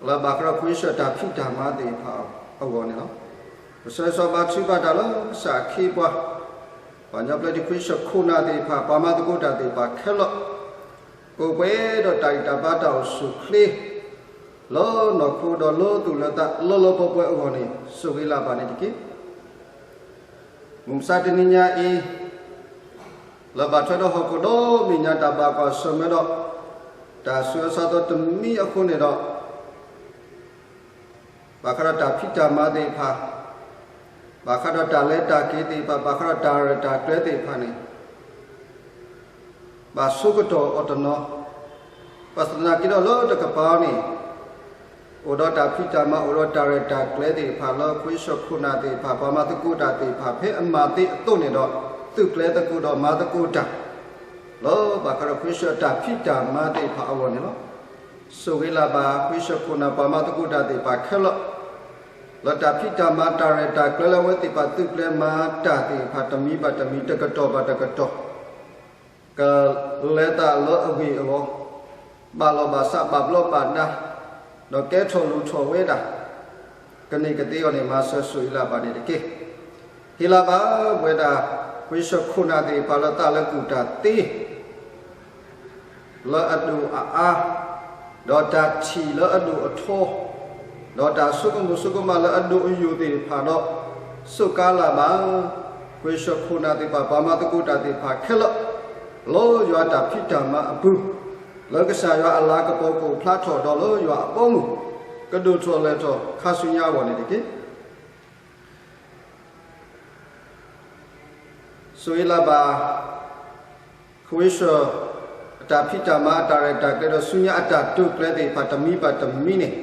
လၢဘၣ်ဃးဒီးခရံာ်ဖိတၢ်ဖံးတၢ်မၤသ့ၣ်တဖၣ်အဂီၢ်န့ၣ်လီၤ. ပဆိၣ်ဂ့ၤဆိၣ်ဝါဘါထုကဖၣ်တၢ်လၢကစၢ်အခ့အပှၤ, ပှၤကညီဘျၢထံခရံာ်ဖိခိၣ်နၢ်သ့ၣ်တဖၣ် ပှၤမၤသကိးတၢ်သ့ၣ်တဖၣ်ခဲလၢာ်, ကိးပှဲၤဒီးတၢ်ဂံၢ်တၢ်ဘါတၢ်အိၣ်ဆူၣ်အိၣ်ချ့ လၢနီၢ်ခိဒီးလၢသူၣ်လၢသးလၢလၢပှဲၤပှဲၤအဂီၢ်န့ၣ် ဆိၣ်ဂ့ၤလၢ်ဘၣ်န့ၣ်တက့ၢ်. မုၢ်မဆါတနံၤညါအံၤ လၢဘၣ်ထွဲဒီးဟီၣ်ခိၣ်ဒီဘ့ၣ်ညါတၢ်ဘၣ်ကွၢ်ဆၢၣ်မဲာ်ဒီး တၢ်ဆူးအဆါသီတမံၤအဃိန့ၣ်ဒီး ဘၣ်ဃးဒီးတၢ်ဖံးတၢ်မၤသ့ၣ်တဖၣ်, ဘၣ်ဃးဒီးတၢ်လဲၤတၢ်က့ၤသ့ၣ်တဖၣ်, ဘၣ်ဃးဒီးတၢ်ရဲၣ်တၢ်ကျဲၤသ့ၣ်တဖၣ်န့ၣ် ဘၣ်ဆိကတီၢ်အီၤတနီၤ, ဘၣ်ဆၣ်သနာ်က့ဒီးလၢတကပၤန့ၣ် အိၣ်ဒီးတၢ်ဖံးတၢ်မၤ အိၣ်ဒီးတၢ်ရဲၣ်တၢ်ကျဲၤသ့ၣ်တဖၣ်လၢခရံာ်ဖိခိၣ်နၢ်သ့ၣ်တဖၣ် ပှၤမၤသကိးတၢ်သ့ၣ်တဖၣ် ဖဲအမၤသ့အသိးန့ၣ်ဒီး သုးကျဲၤသကိးဒီးမၤသကိးတၢ် လၢဘၣ်ဃးဒီးခရံာ်ဖိအတၢ်ဖံးတၢ်မၤသ့ၣ်တဖၣ်အဂီၢ်န့ၣ်လီၤ. ဆိၣ်ဂ့ၤလၢ်ဘၣ်ခရံာ်ဖိခိၣ်နၢ်ပှၤမၤသကိးတၢ်သ့ၣ်တဖၣ်ခဲလၢာ် လၢတၢ်ဖံးတၢ်မၤတၢ်ရဲၣ်တၢ်ကျဲၤလၢအဝဲသ့ၣ်တဖၣ်သုးကျဲၤမၤတၢ်သ့ၣ်တဖၣ်တမံၤဘၣ်တမံၤ တကတီၢ်ဘၣ်တကတီၢ် ကလဲၤတၢ်လၢအဂ့ၢ်အဂီၢ်, ဘၣ်လီၢ်ဘၣ်စးဘၣ်ဘျီးဘၣ်ဒါ, ဒီးကဲထီၣ်လိၣ်ထီၣ်ဝဲဒၣ် ကန့ၢ်ကသ့အီၤန့ၣ် မၤစၢၤဆိၣ်ဂ့ၤလၢ်ဘၣ်န့ၣ်တက့ၢ်. ဟ့ၣ်လၢ်ဘၣ်ပဝဲဒၣ် ခရံာ်ဖိခိၣ်နၢ်သ့ၣ်တဖၣ်လၢသးလၢကူၣ်တၢ်သ့ လၢအဒိၣ်အအါ, ဒီးတၢ်ထံၣ်လၢအဒိၣ်အထီ, ဒီးတၢ်ဆိကမိၣ်ဆိကမးလၢအဒိၣ်အယိာ်သ့ၣ်တဖၣ်ဒီး စူးကါလၢ်ဘၣ် ခရံာ်ဖိခိၣ်နၢ်သ့ၣ်တဖၣ် ပှၤမၤသကိးတၢ်သ့ၣ်တဖၣ်ခဲလၢာ် လၢယွၤတၢ်ဖံးတၢ်မၤအပူၤ, လၢကစၢ်ယွၤအလၤကပီၤကအိၣ်ဖျါထီၣ်ဒီးလၢယွၤအဘီအမုၢ် ကဒိၣ်ထီၣ်လဲၢ်ထီၣ်ခါဆူညါအဂီၢ်န့ၣ်တက့ၢ်. ဆိၣ်ဂ့ၤလၢ်ဘၣ် ခရံာ်ဖိ အတၢ်ဖံးတၢ်မၤ အတၢ်ရဲၣ်တၢ်ကျဲၤဒီးဆူညါအတၢ်တိာ်ကျဲၤသ့ၣ်တဖၣ်တမံၤဘၣ်တမံၤန့ၣ်,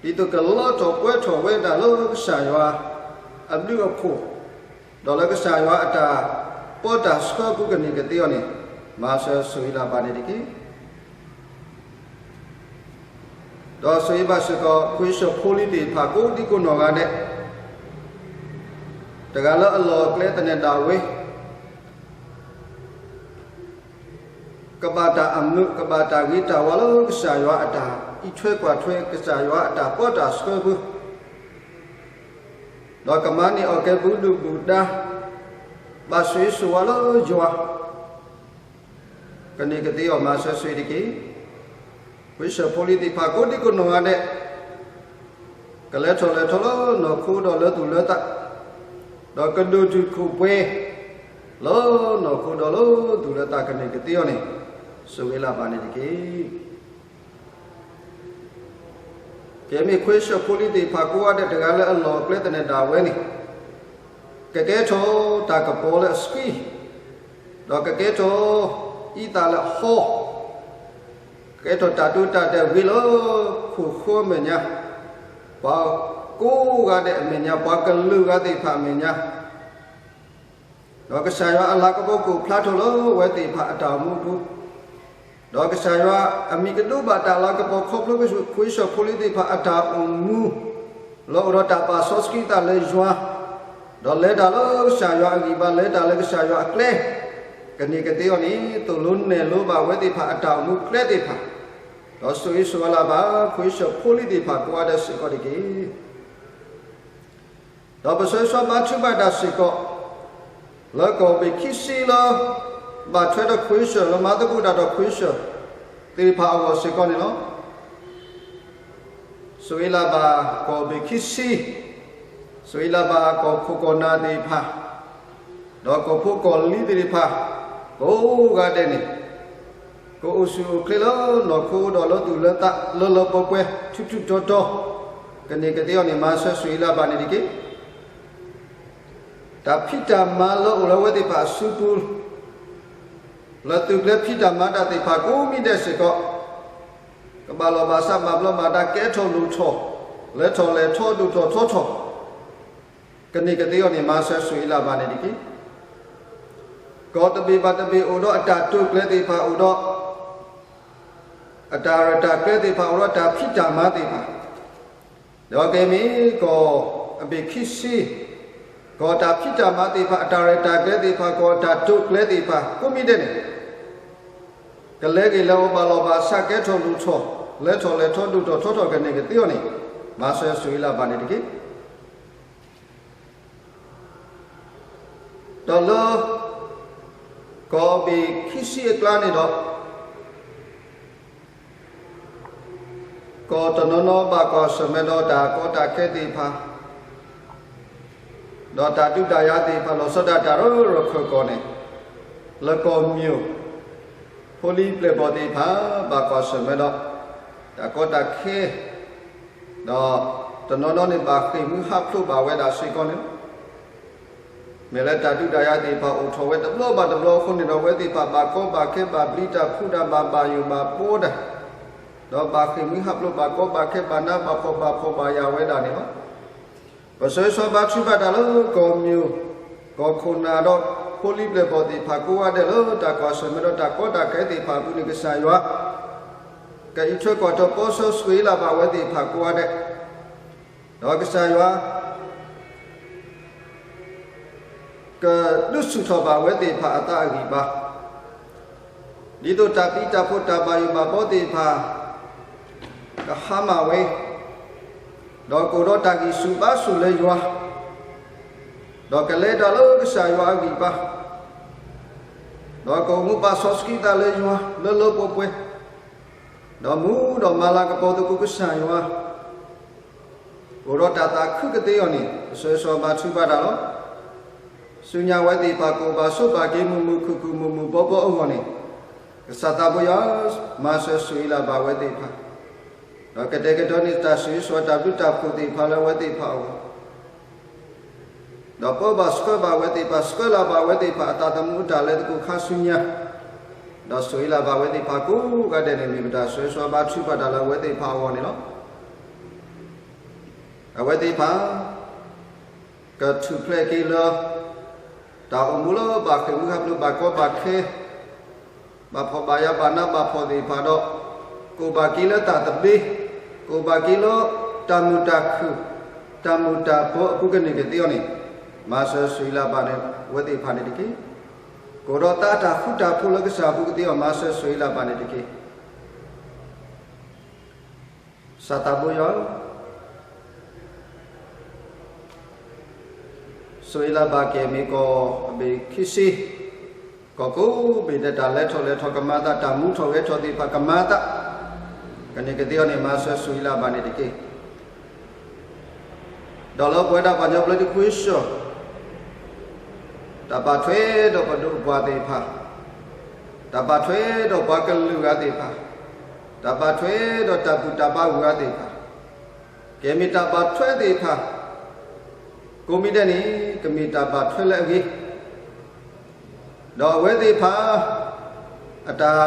ဒ်သိးကလီၤထီၣ်ပှဲၤထီၣ်ဝဲဒၣ်လၢကစၢ်ယွၤအဘျုးအဖှိၣ်, ဒီးလၢကစၢ်ယွၤအတၢ်ပီးတၢ်ဆှၢပူၤကန့ၢ်ကသ့အီၤန့ၣ်, မၤစၢၤဆိၣ်ဂ့ၤလၢ်ဘၣ်န့ၣ်တက့ၢ်. ဒီးဆိၣ်ဂ့ၤဘၣ်စ့ၢ်ကီး ခရံာ်ဖိဖိလံၤသ့ၣ်တဖၣ် ကိးဒံကိးနီၢ်ဂၤဒဲး, တဂၤလၢအလီၢ်အကျဲသနၢၣ်ဒၣ်ဝဲ, ကဘၣ်တၢ်အမုာ် ကဘၣ်တၢ်ဂ့ၤတၢ်ဝါလၢကစၢ်ယွၤအတၢ်အံးထွဲကွၢ်ထွဲ ကစၢ်ယွၤအတၢ်ပီးတၢ်ဆှၢပူၤ, ဒီးကမၤန့ၢ်အီၣ်ကဲပူၤဒုၣ်ပူၤဒါ, ဘၣ်ဆိၣ်ဂ့ၤဆိၣ်ဝါလၢယွၤ ကန့ၢ်ကသ့အီၤ မၤစၢၤဆိၣ်ဂ့ၤတက့ၢ်. ခရံာ်ဖိဖိလံၤသ့ၣ်တဖၣ် ကိးဒံကိးနီၢ်ဂၤဒဲး, ကလဲၤထီၣ်လဲၤထီလၢနီၢ်ခိဒီးလၢသူၣ်လၢသး, ဒီးကဒိၣ်တုာ်ခိၣ်ပှဲၤ လၢနီၢ်ခိဒီးလၢသူၣ်လၢသး ကန့ၢ်ကသ့အီၤန့ၣ်, ဆိၣ်ဂ့ၤလၢ်ဘၣ်န့ၣ်တက့ၢ်. ကဲမ့ၢ်ခရံာ်ဖိဖိလံၤသ့ၣ်တဖၣ်ကိးဂၤဒဲး တဂၤလၢအလီၢ်အကျဲသနၢၣ်ဒၣ်ဝဲန့ၣ်, ကကဲထီၣ်တၢ်ကပီၤလၢအဆှံ, ဒီးကကဲထီၣ်အံသၣ်လၢအဟီ, ကကဲထီၣ်တၢ်ဒိတၢ်တဲာ်ဂ့ၤလၢ ခိၣ်ဃၢမဲာ်ညါ, ပှၤကိးဂၤဒဲးအမဲာ်ညါ, ပှၤကလုာ်ဂၤသ့ၣ်တဖၣ်အမဲာ်ညါ ဒီးကစၢ်ယွၤအလၤကပီၤကအိၣ်ဖျါထီၣ်လၢအဝဲသ့ၣ်တဖၣ်အတၢ်အိၣ်မူပူၤ, ဒီးကစၢ်ယွၤအမံၤကဒိဘၣ်တၢ်လၤကပီၤခီဖျိခရံာ်ဖိဖိလံၤသ့ၣ်တဖၣ်အတၢ်အိၣ်မူ, လၢအအိၣ်ဒီးတၢ်ပာ်စီဆှံသးလၢယွၤ, ဒီးလဲၤတၢ်လၢကစၢ်ယွၤအဂံၢ်ဘါ လဲၤတၢ်လၢကစၢ်ယွၤအကျဲ, ကန့ၢ်ကသ့အီၤန့ၣ် သိၣ်လိနဲၣ်လိဘၣ်ဝဲသ့ၣ်တဖၣ်အတၢ်အိၣ်မူကျဲသ့ၣ်တဖၣ်, ဒီးဆိၣ်ဂ့ၤဆိၣ်ဝါလၢ်ဘၣ်ခရံာ်ဖိဖိလံၤသ့ၣ်တဖၣ်ကိးဂၤဒဲးစ့ၢ်ကီးတက့ၢ်. ဒီးပဆိၣ်ဂ့ၤဆိၣ်ဝါဘါထုကဖၣ်တၢ်စ့ၢ်ကီး, လၢကီၢ်ဘ့ၣ်ခံဆံလၢ ဘၣ်ထွဲဒီးခွ့ၡၢၣ် လၢမၤသကိးတၢ်ဒီးခွ့ၡၢၣ်သ့ၣ်တဖၣ်အဂီၢ်စ့ၢ်ကီးန့ၣ်လီၤ. ဆိၣ်ဂ့ၤလၢ်ဘၣ်ကီၢ်ဘ့ၣ်ခံဆံ, ဆိၣ်ဂ့ၤလၢ်ဘၣ်ကီၢ်ခိၣ်ကီၢ်နၢ်သ့ၣ်တဖၣ်, ဒီးကီၢ်ဖိကီၢ်လံၤသ့ၣ်တဖၣ်, ကိးဂၤဒဲးန့ၣ် ကအိၣ်ဆူၣ်အိၣ်ချ့လၢနီၢ်ခိဒီးလၢသူၣ်လၢသး လၢလၢပှဲၤပှဲၤ ထူးထူးတီၤတီၤ ကန့ၢ်ကသ့အီၤန့ၣ် မၤစၢၤဆိၣ်ဂ့ၤလၢ်ဘၣ်န့ၣ်တက့ၢ်. တၢ်ဖံးတၢ်မၤလၢအိၣ်လၢအဝဲသ့ၣ်တဖၣ်အစုပူၤ လၢသုးကျဲဖံးတၢ်မၤတၢ်သ့ၣ်တဖၣ်ကိးမံၤဒဲးစ့ၢ်ကီး ကဘၣ်လီၢ်ဘၣ်စးဘၣ်ဘျီဘၣ်ဒါ ကဲထီၣ်လိၣ်ထီၣ် လဲၤထီၣ်လဲၤထီၣ်ဒိၣ်ထီၣ်ထီထီၣ် ကန့ၢ်ကသ့အီၤန့ၣ် မၤစၢၤဆိၣ်ဂ့ၤလၢ်ဘၣ်န့ၣ်တက့ၢ်. ကီၢ်တဘ့ၣ်ဘၣ်တဘ့ၣ်အိၣ်ဒီးအတၢ်တိာ်ကျဲၤသ့ၣ်တဖၣ်အိၣ်ဒီး အတၢ်ရဲၣ်တၢ်ကျဲၤသ့ၣ်တဖၣ်အိၣ်ဒီးအတၢ်ဖံးတၢ်မၤသ့ၣ်တဖၣ် ဒီးကဲမ့ၢ်ကီၢ်အဘ့ၣ်ခံဆံ, ကီၢ်တၢ်ဖံးတၢ်မၤသ့ၣ်တဖၣ် အတၢ်ရဲၣ်တၢ်ကျဲၤသ့ၣ်တဖၣ် ကီၢ်တၢ်တိာ်ကျဲၤသ့ၣ်တဖၣ် ကိးမံၤဒဲးန့ၣ် ကလဲၤဂ့ၤလၢအီၤဘၣ်လီၢ်ဘၣ်စး ကဲထီၣ်လိၣ်ထီၣ် လဲၤထီၣ်လဲၤထီၣ်ဒိၣ်ထီၣ်ထီထီၣ် ကန့ၢ်ကသ့အီၤန့ၣ် မၤစၢၤဆိၣ်ဂ့ၤလၢ်ဘၣ်န့ၣ်တက့ၢ်. ဒီးလၢကီၢ်အဘ့ၣ်ခံဆံအကျါန့ၣ်ဒီး ကီၢ်တနီၤနီၤဘၣ်ကွၢ်ဆၢၣ်မဲာ်ဒီးတၢ်ကီတၢ်ခဲသ့ၣ်တဖၣ် ဒီးတၢ်ဒုးတၢ်ယၤသ့ၣ်တဖၣ် လီၤဆီဒၣ်တၢ်ရၢရၢခၢၣ်ကီၢ်န့ၣ် လၢကီၢ်မံၤ ဖိလံၤပျဲၢ်ဘီၣ်သ့ၣ်တဖၣ် ဘၣ်ကွၢ်ဆၢၣ်မဲာ်ဒီး တၢ်ကီတၢ်ခဲ ဒီးတနီၤနီၤန့ၣ် ဘၣ်ဃ့ၢ်မှံဟးဖျိးဘၣ်ဝဲဒၣ်စ့ၢ်ကီးန့ၣ်လီၤ. မ့ၢ်လၢတၢ်ဒုးတၢ်ယၤသ့ၣ်တဖၣ်အိၣ်ထီၣ်ဝဲတဘျီဘၣ်တဘျီအဃိန့ၣ်ဒီး အဝဲသ့ၣ်တဖၣ်ဘၣ်ကီဘၣ်ခဲ ဘၣ်ဘျံးတၢ်ဖုးတၢ် ဘၣ်ဘၣ်ယိၣ်ဘၣ်ဘှီတၢ်, ဒီးဘၣ်ဃ့ၢ်မှံဟးဖျိး ဘၣ်ကီဘၣ်ခဲ ဘၣ်နးဘၣ်ဖှီၣ် ဘၣ်ဖှီၣ်ဘၣ်ယာ်ဝဲဒၣ်န့ၣ်လီၤ. ပဆၢဂ့ၤဆၢဝါဘါထုကဖၣ်တၢ်လၢကီၢ်မံၤ ကီၢ်ခိၣ်နၢ်ဒီး ဖိလံၤပျဲၢ်ဘီၣ်သ့ၣ်တဖၣ် ကိးဂၤဒဲးလၢတၢ်ကွၢ်ဆၢၣ်မဲာ်ဒီးတၢ်ကီတၢ်ခဲသ့ၣ်တဖၣ်အပူၤန့ၣ် ကစၢ်ယွၤ ကအံးထွဲကွၢ်ထွဲ ပၢဆှၢဆိၣ်ဂ့ၤလၢ်ဘၣ်ဝဲသ့ၣ်တဖၣ်ကိးဂၤဒဲး, ဒီးကစၢ်ယွၤ ကဒုးဆူၣ်ထီၣ်ဘၣ်ဝဲသ့ၣ်တဖၣ်အသးအဂံၢ်အဘါ, ဒ်သိးတၢ်ဘျံးတၢ်ဖှိၣ် တၢ်ဘၣ်ယိၣ်ဘၣ်ဘှီသ့ၣ်တဖၣ် ကဟါမၢ်ဝဲ, ဒီးကအိၣ်ဒီးတၢ်ဂံၢ်ဆူၣ်ဘါဆူၣ်လၢယွၤ, ဒီးကလဲၤတၢ်လၢကစၢ်ယွၤအဂံၢ်အဘါ, ဒီးကအိၣ်မူဘၣ်စီဆှံသးလၢယွၤ လၢလၢပှဲၤပှဲၤ, ဒီးမူဒီးမၤလၤကပီၤသကိးကစၢ်ယွၤ အိၣ်ဒီးတၢ်သးခုကသ့အီၤန့ၣ် ပဆၢဂ့ၤဆၢဝါဘါထုကဖၣ်တၢ်လီၤ. ဆူညါအဝဲသ့ၣ်တဖၣ် ကအိၣ်ဘၣ်ဆိးဘၣ်က့ၤ မုာ်မုာ်ခုၣ်ခုၣ် မုာ်မုာ်ဘှီဘှီအဂီၢ်န့ၣ် ကစၢ်သးဘိယွၤ မၤစၢၤဆိၣ်ဂ့ၤလၢ်ဘၣ်ဝဲသ့ၣ်တဖၣ်, ဒီးကတဲာ်ကတီၤန့ၢ်တၢ်ဆိၣ်ဂ့ၤဆိၣ်ဝါ တၢ်ဘျုးတၢ်ဖှိၣ်သ့ၣ်တဖၣ်လၢအဝဲသ့ၣ်တဖၣ်အဂီၢ်, ဒီးပၢဘၣ်ဆှၢဘၣ်ဝဲသ့ၣ်တဖၣ် ဆှၢလၢ်ဘၣ်ဝဲသ့ၣ်တဖၣ် အတၢ်သမူအတၢ်လဲၤသကိးခါဆူညါ, ဒီးဆိၣ်ဂ့ၤလၢ်ဘၣ်ဝဲသ့ၣ်တဖၣ်ကိးဂၤဒဲးန့ၣ် မ့ၢ်ပတၢ်ဆၢဂ့ၤဆၢဝါဘါထုကဖၣ်တၢ်လၢအဝဲသ့ၣ်တဖၣ်အဂီၢ်န့ၣ်လီၤ. အဝဲသ့ၣ်တဖၣ် ကထူၣ်ဖျဲးက့ၤလၢ တၢ်အိၣ်မူလၢဘၣ်ဃ့ၢ်မှံဟးဖျိး ဘၣ်ကီဘၣ်ခဲ ဘၣ်ဖှီၣ်ဘၣ်ယာ် ဘၣ်နးဘၣ်ဖှီၣ်သ့ၣ်တဖၣ်ဒီး ကအိၣ်ဘၣ်က့ၤလၢတၢ်သဘျ့, ကအိၣ်ဘၣ်က့ၤလၢတၢ်မုာ်တၢ်ခုၣ်, တၢ်မုာ်တၢ်ဘှီအပူၤကန့ၢ်ကသ့အီၤန့ၣ် မၤစၢၤဆိၣ်ဂ့ၤလၢ်ဘၣ်န့ၣ် အဝဲသ့ၣ်တဖၣ်န့ၣ်တက့ၢ်. ကအိၣ်ဒီးသးအတၢ်ဃူတၢ်ဖိးလၢကစၢ်အပူၤကသ့အီၤ မၤစၢၤဆိၣ်ဂ့ၤလၢ်ဘၣ်န့ၣ်တက့ၢ်. ကစၢ်သးဘိယွၤ ဆိၣ်ဂ့ၤလၢ်ဘၣ်က့ၤ မ့ၢ်ကီၢ်အဘ့ၣ်ခံဆံ, ကီၢ်ကိးဘ့ၣ်ဒဲး တၢ်လဲၤထီၣ်လဲၤထီၣ်ကမၤအသး တၢ်မူထီၣ်ဂဲၤထီၣ်သ့ၣ်တဖၣ်ကမၤအသး ကန့ၢ်ကသ့အီၤန့ၣ် မၤစၢၤဆိၣ်ဂ့ၤလၢ်ဘၣ်န့ၣ်တက့ၢ်. ဒီးလၢပဝဲဒၣ်ပှၤကညီဘျၢထံခဝ့ၡၢၣ် တၢ်ဘၣ်ထွဲဒီးပဒိၣ်ပပှၢ်သ့ၣ်တဖၣ်, တၢ်ဘၣ်ထွဲဒီးပှၤကလုာ်ဂၤသ့ၣ်တဖၣ်, တၢ်ဘၣ်ထွဲဒီးတၢ်ဘူၣ်တၢ်ဘါဂၤသ့ၣ်တဖၣ်, ကဲမ့ၢ်တၢ်ဘၣ်ထွဲသ့ၣ်တဖၣ် ကိးမံၤဒဲးန့ၣ် ကမ့ၢ်တၢ်ဘၣ်ထွဲလၢအဂ့ၤ ဒီးအဝဲသ့ၣ်တဖၣ် အတၢ်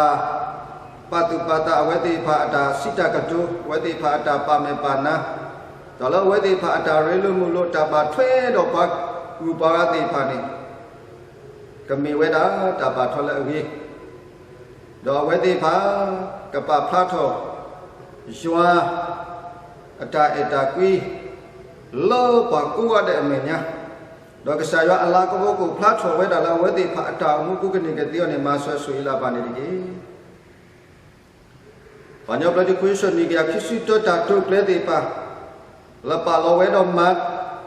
ပာ်သူၣ်ပာ်သး အဝဲသ့ၣ်တဖၣ် အတၢ်စံးတၢ်ကတိၤ အဝဲသ့ၣ်တဖၣ် အတၢ်ပာ်မဲာ်ပာ်နါ ဒီးလၢအဝဲသ့ၣ်တဖၣ် အတၢ်ရ့လိာ်မုာ်လိာ် တၢ်ဘၣ်ထွဲဒီးပှၤဂုၤပှၤဂၤသ့ၣ်တဖၣ်န့ၣ် ကမ့ၢ်ဝဲဒၣ်တၢ်ဘၣ်ထွဲလၢအဂ့ၤ ဒီးအဝဲသ့ၣ်တဖၣ် ကပာ်ဖျါထီၣ် ယွၤ အတၢ်အဲၣ်တၢ်ကွံ လၢပှၤကိးဂၤဒဲးအမဲာ်ညါ, ဒီးကစၢ်ယွၤအလၤကပီၤကအိၣ်ဖျါထီၣ်ဝဲဒၣ်လၢအဝဲသ့ၣ်တဖၣ်အတၢ်အိၣ်မူပူၤကန့ၢ်ကသ့အီၤန့ၣ် မၤစၢၤဆိၣ်ဂ့ၤလၢ်ဘၣ်န့ၣ်တက့ၢ်. ပှၤကညီဘျၢထံခဝ့ၡၢၣ် နံၣ်ကယၤခံဆံတၢ တၢ်တိာ်ကျဲၤသ့ၣ်တဖၣ် လၢပာ်လီၤဝဲဒီးမၤ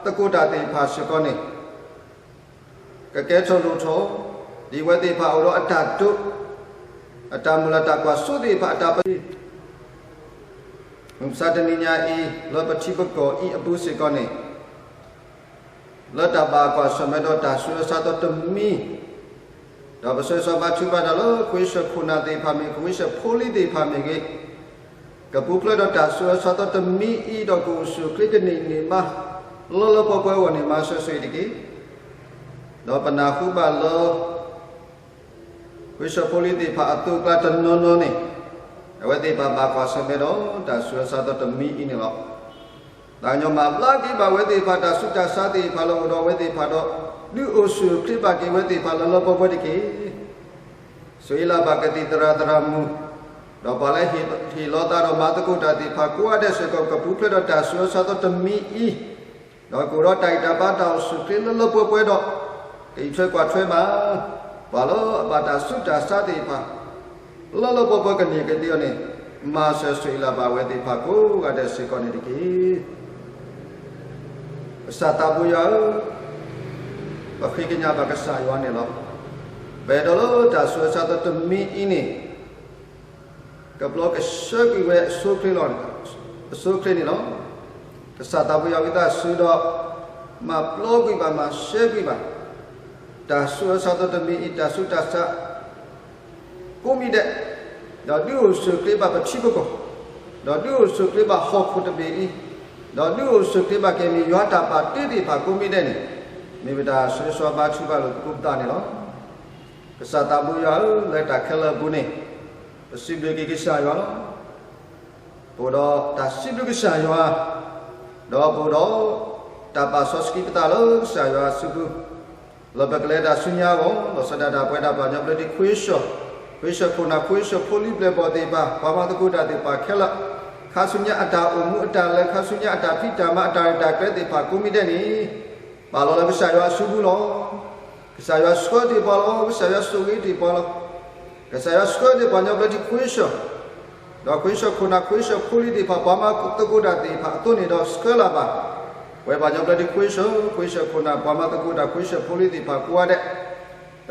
သကိးတၢ်သ့ၣ်တဖၣ်စ့ၢ်ကီးန့ၣ် ကကဲထီၣ်လိၣ်ထီၣ် ဒ်အဝဲသ့ၣ်တဖၣ်အိၣ်ဒီးအတၢ်တိာ်, အတၢ်မုၢ်လၢ်တၢ်ကွၢ်စိသ့ၣ်တဖၣ်အတၢ်ပ, မုၢ်မဆါတနံၤညါအံၤ လၢပထံပကီၢ်အံၤအပူၤစ့ၢ်ကီးန့ၣ် လၢတၢ်ဘၣ်ကွၢ်ဆၢၣ်မဲာ်ဒီးတၢ်ဆူးအဆါသီတမံၤ, ဒီးပဆၢဂ့ၤဆၢဝါဘါထုကဖၣ်တၢ်လၢ ခဝ့ၡၢၣ်ခိၣ်နၢ်သ့ၣ်တဖၣ်မ့ၢ်ဂ့ၤ, ခဝ့ၡၢၣ်ဖိလံၤသ့ၣ်တဖၣ်မ့ၢ်ဂ့ၤ, ကပူၤဖျဲးဒီးတၢ်ဆူးအဆါသီတမံၤအံၤ ဒီးကအိၣ်ဆူၣ်အိၣ်ချ့ကန့ၢ်န့ၢ်မး လၢလၢပှဲၤပှဲၤအဂီၢ်န့ၣ် မၤစၢၤဆိၣ်ဂ့ၤတက့ၢ်. ဒီးပနၢ်ဟူဘၣ်လၢ ခဝ့ၡၢၣ်ဖိလံၤသ့ၣ်တဖၣ်အသိးအကျါတနီၤနီၤန့ၣ် အဝဲသ့ၣ်တဖၣ်ဘၣ်ကွၢ်ဆၢၣ်မဲာ်ဒီးတၢ်ဆူးအဆါသီတမံၤအံၤန့ၣ်လီၤ. သးကညီၤမၤဘျါက့ၤဘၣ်အဝဲသ့ၣ်တဖၣ်တၢ်ဆူးတၢ်ဆါသ့ၣ်တဖၣ်လၢအအိၣ်ဒီးအဝဲသ့ၣ်တဖၣ်ဒီး ဒုးအိၣ်ဆူၣ်အိၣ်ချ့ဘၣ်က့ၤအဝဲသ့ၣ်တဖၣ်လၢလၢပှဲၤပှဲၤတက့ၢ်. ဆိၣ်ဂ့ၤလၢ်ဘၣ်ကသံၣ်သရၣ်သရၣ်မုၣ်, ဒီးပှၤလၢဟ့ၣ်လီၤသးဒီးမၤသကိးတၢ်သ့ၣ်တဖၣ်ကိးဂၤဒဲးစ့ၢ်ကီး ကပူၤဖျဲးဒီးတၢ်ဆူးအဆါသီတမံၤအံၤ, ဒီးကအိၣ်ဒီးတၢ်ဂံၢ်တၢ်ဘါတၢ်အိၣ်ဆူၣ်အိၣ်ချ့လၢလၢပှဲၤပှဲၤဒီး ကအံးထွဲကွၢ်ထွဲမး ပှၤလၢအဘၣ်တၢ်ဆူးတၢ်ဆါသ့ၣ်တဖၣ် လၢလၢပှဲၤပှဲၤကန့ၢ်ကသ့အီၤန့ၣ် မၤစၢၤဆိၣ်ဂ့ၤလၢ်ဘၣ်အဝဲသ့ၣ်တဖၣ်ကိးဂၤဒဲးစ့ၢ်ကီးန့ၣ်တက့ၢ်. ကစၢ်သးဘိယွၤဧၢ, ပဃ့ကညးဘၣ်ကစၢ်ယွၤန့ၣ်လီၤ. ပအဲၣ်ဒိးလၢတၢ်ဆူးအဆါသီတမံၤအံၤန့ၣ် ကပျီကဆှၢကွံာ်ဝဲအဆိအချ့လီၤ, အဆိအချ့န့ၣ်လီၤ. ကစၢ်သးဘိယွၤဝံသးစူၤဒီး မၤပျီကွံာ်ဘၣ် မၤရှဲကွံာ်ဘၣ် တၢ်ဆူးအဆါသီတမံၤအံၤ တၢ်ဆူးတၢ်ဆါ ကိးမံၤဒဲး, ဒီးဒုးအိၣ်ဆူၣ်အိၣ်ချ့ဘၣ်ပထံပကီၢ်, ဒီးဒုးအိၣ်ဆူၣ်အိၣ်ချ့ဘၣ်ဟီၣ်ခိၣ်တဘ့ၣ်အံၤ, ဒီးဒုးအိၣ်ဆူၣ်အိၣ်ချ့ဘၣ်က့ၤမ့ၢ်ယွၤတၢ်ပာ်တ့သ့ၣ်တဖၣ်ကိးမံၤဒဲးန့ၣ် မ့ၢ်ပတၢ်ဆၢဂ့ၤဆၢဝါဘါထုကဖၣ်လိာ်သကိးပသးန့ၣ်လီၤ. ကစၢ်သးဘိယွၤဧၢ, လၢတၢ်ခဲလၢာ်အပူၤန့ၣ် ပစံးဘျုးက့ၤကစၢ်ယွၤလီၤ. ပအိၣ်ဒီးတၢ်စံးဘျုးကစၢ်ယွၤ, ဒီးပအိၣ်ဒီး တၢ်ပာ်စီဆှံပသးလၢကစၢ်ယွၤအစုပူၤ, လၢပကလဲၤတၢ်ဆူညါအဂီၢ် လီၤဆီဒၣ်တၢ်ပှဲၤဒၣ်ပှၤကညီဘျၢထံခဝ့ၡၢၣ်, ခဝ့ၡၢၣ်ခိၣ်နၢ် ခဝ့ၡၢၣ်ဖိလံၤပျဲၢ်ဘီၣ်သ့ၣ်တဖၣ် ပှၤမၤသကိးတၢ်သ့ၣ်တဖၣ်ခဲလၢာ်, ခါဆူညါအတၢ်အိၣ်မူအတၢ်လဲၤ ခါဆူညါအတၢ်ဖံးတၢ်မၤ အတၢ်ရဲၣ်တၢ်ကျဲၤသ့ၣ်တဖၣ်ကိးမံၤဒဲးန့ၣ် ပာ်လီၤလၢကစၢ်ယွၤအစုပူၤလီၤ. ကစၢ်ယွၤဆှၢတ့ၢ်ပှၤလီၤ. ကစၢ်ယွၤဆိၣ်ဂ့ၤတ့ၢ်ပှၤလီၤ. ကစၢ်ယွၤဆှၢတ့ၢ်ပှၤကညီဘျၢထံခဝ့ၡၢၣ်, ဒီးခဝ့ၡၢၣ်ခိၣ်နၢ် ခဝ့ၡၢၣ်ဖိလံၤသ့ၣ်တဖၣ် ပှၤမၤသကိးတၢ်သ့ၣ်တဖၣ်အသိးန့ၣ်ဒီး ဆှၢလၢ်ဘၣ် ပဝဲပှၤကညီဘျၢထံခဝ့ၡၢၣ်, ခဝ့ၡၢၣ်ခိၣ်နၢ် ပှၤမၤသကိးတၢ် ခဝ့ၡၢၣ်ဖိလံၤသ့ၣ်တဖၣ်ကိးဂၤဒဲး,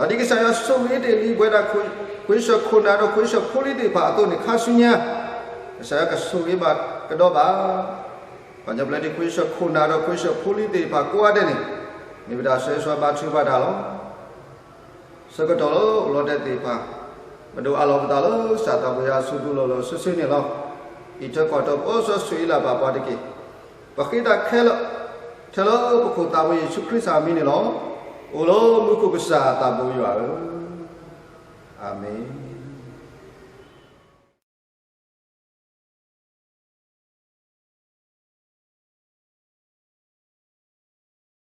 ဒီးဒ်ကစၢ်ယွၤဆိၣ်ဂ့ၤတ့ၢ်လံပဝဲဒၣ် ခဝ့ၡၢၣ်ခိၣ်နၢ်ဒီးခဝ့ၡၢၣ်ဖိလံၤသ့ၣ်တဖၣ်အသိးန့ၣ် ခါဆူညါ ကစၢ်ယွၤကဆိၣ်ဂ့ၤဘၣ်ကဒီးဘၣ် ပှၤကညီဘျၢထံခဝ့ၡၢၣ်ခိၣ်နၢ်ဒီးခဝ့ၡၢၣ်ဖိလံၤသ့ၣ်တဖၣ်ကိးဂၤဒဲးန့ၣ် မ့ၢ်ပတၢ်ဆၢဂ့ၤဆၢဝါဘါထုကဖၣ်တၢ်လီၤ. ဆၢကတီၢ်လၢအိၣ်လီၤတဲာ်သ့ၣ်တဖၣ် ပဒိးအးလီၤပသးလၢကစၢ်သးဘိယွၤအစုပူၤလီၤလီၤဆ့ဆ့န့ၣ်လီၤ. အံးထွဲကွၢ်ထွဲပၢဆှၢဆိၣ်ဂ့ၤလၢ်ဘၣ်ပှၤတက့ၢ်. ပဃ့တၢ်ခဲလၢာ် ထဲလၢပခိၣ်သးဝဲယ့ၣ်ၡူးခရံာ်စၢ်အမံၤန့ၣ်လီၤ. အိၣ်လၢမူခိၣ်ကစၢ်သးဘိယွၤဧၢ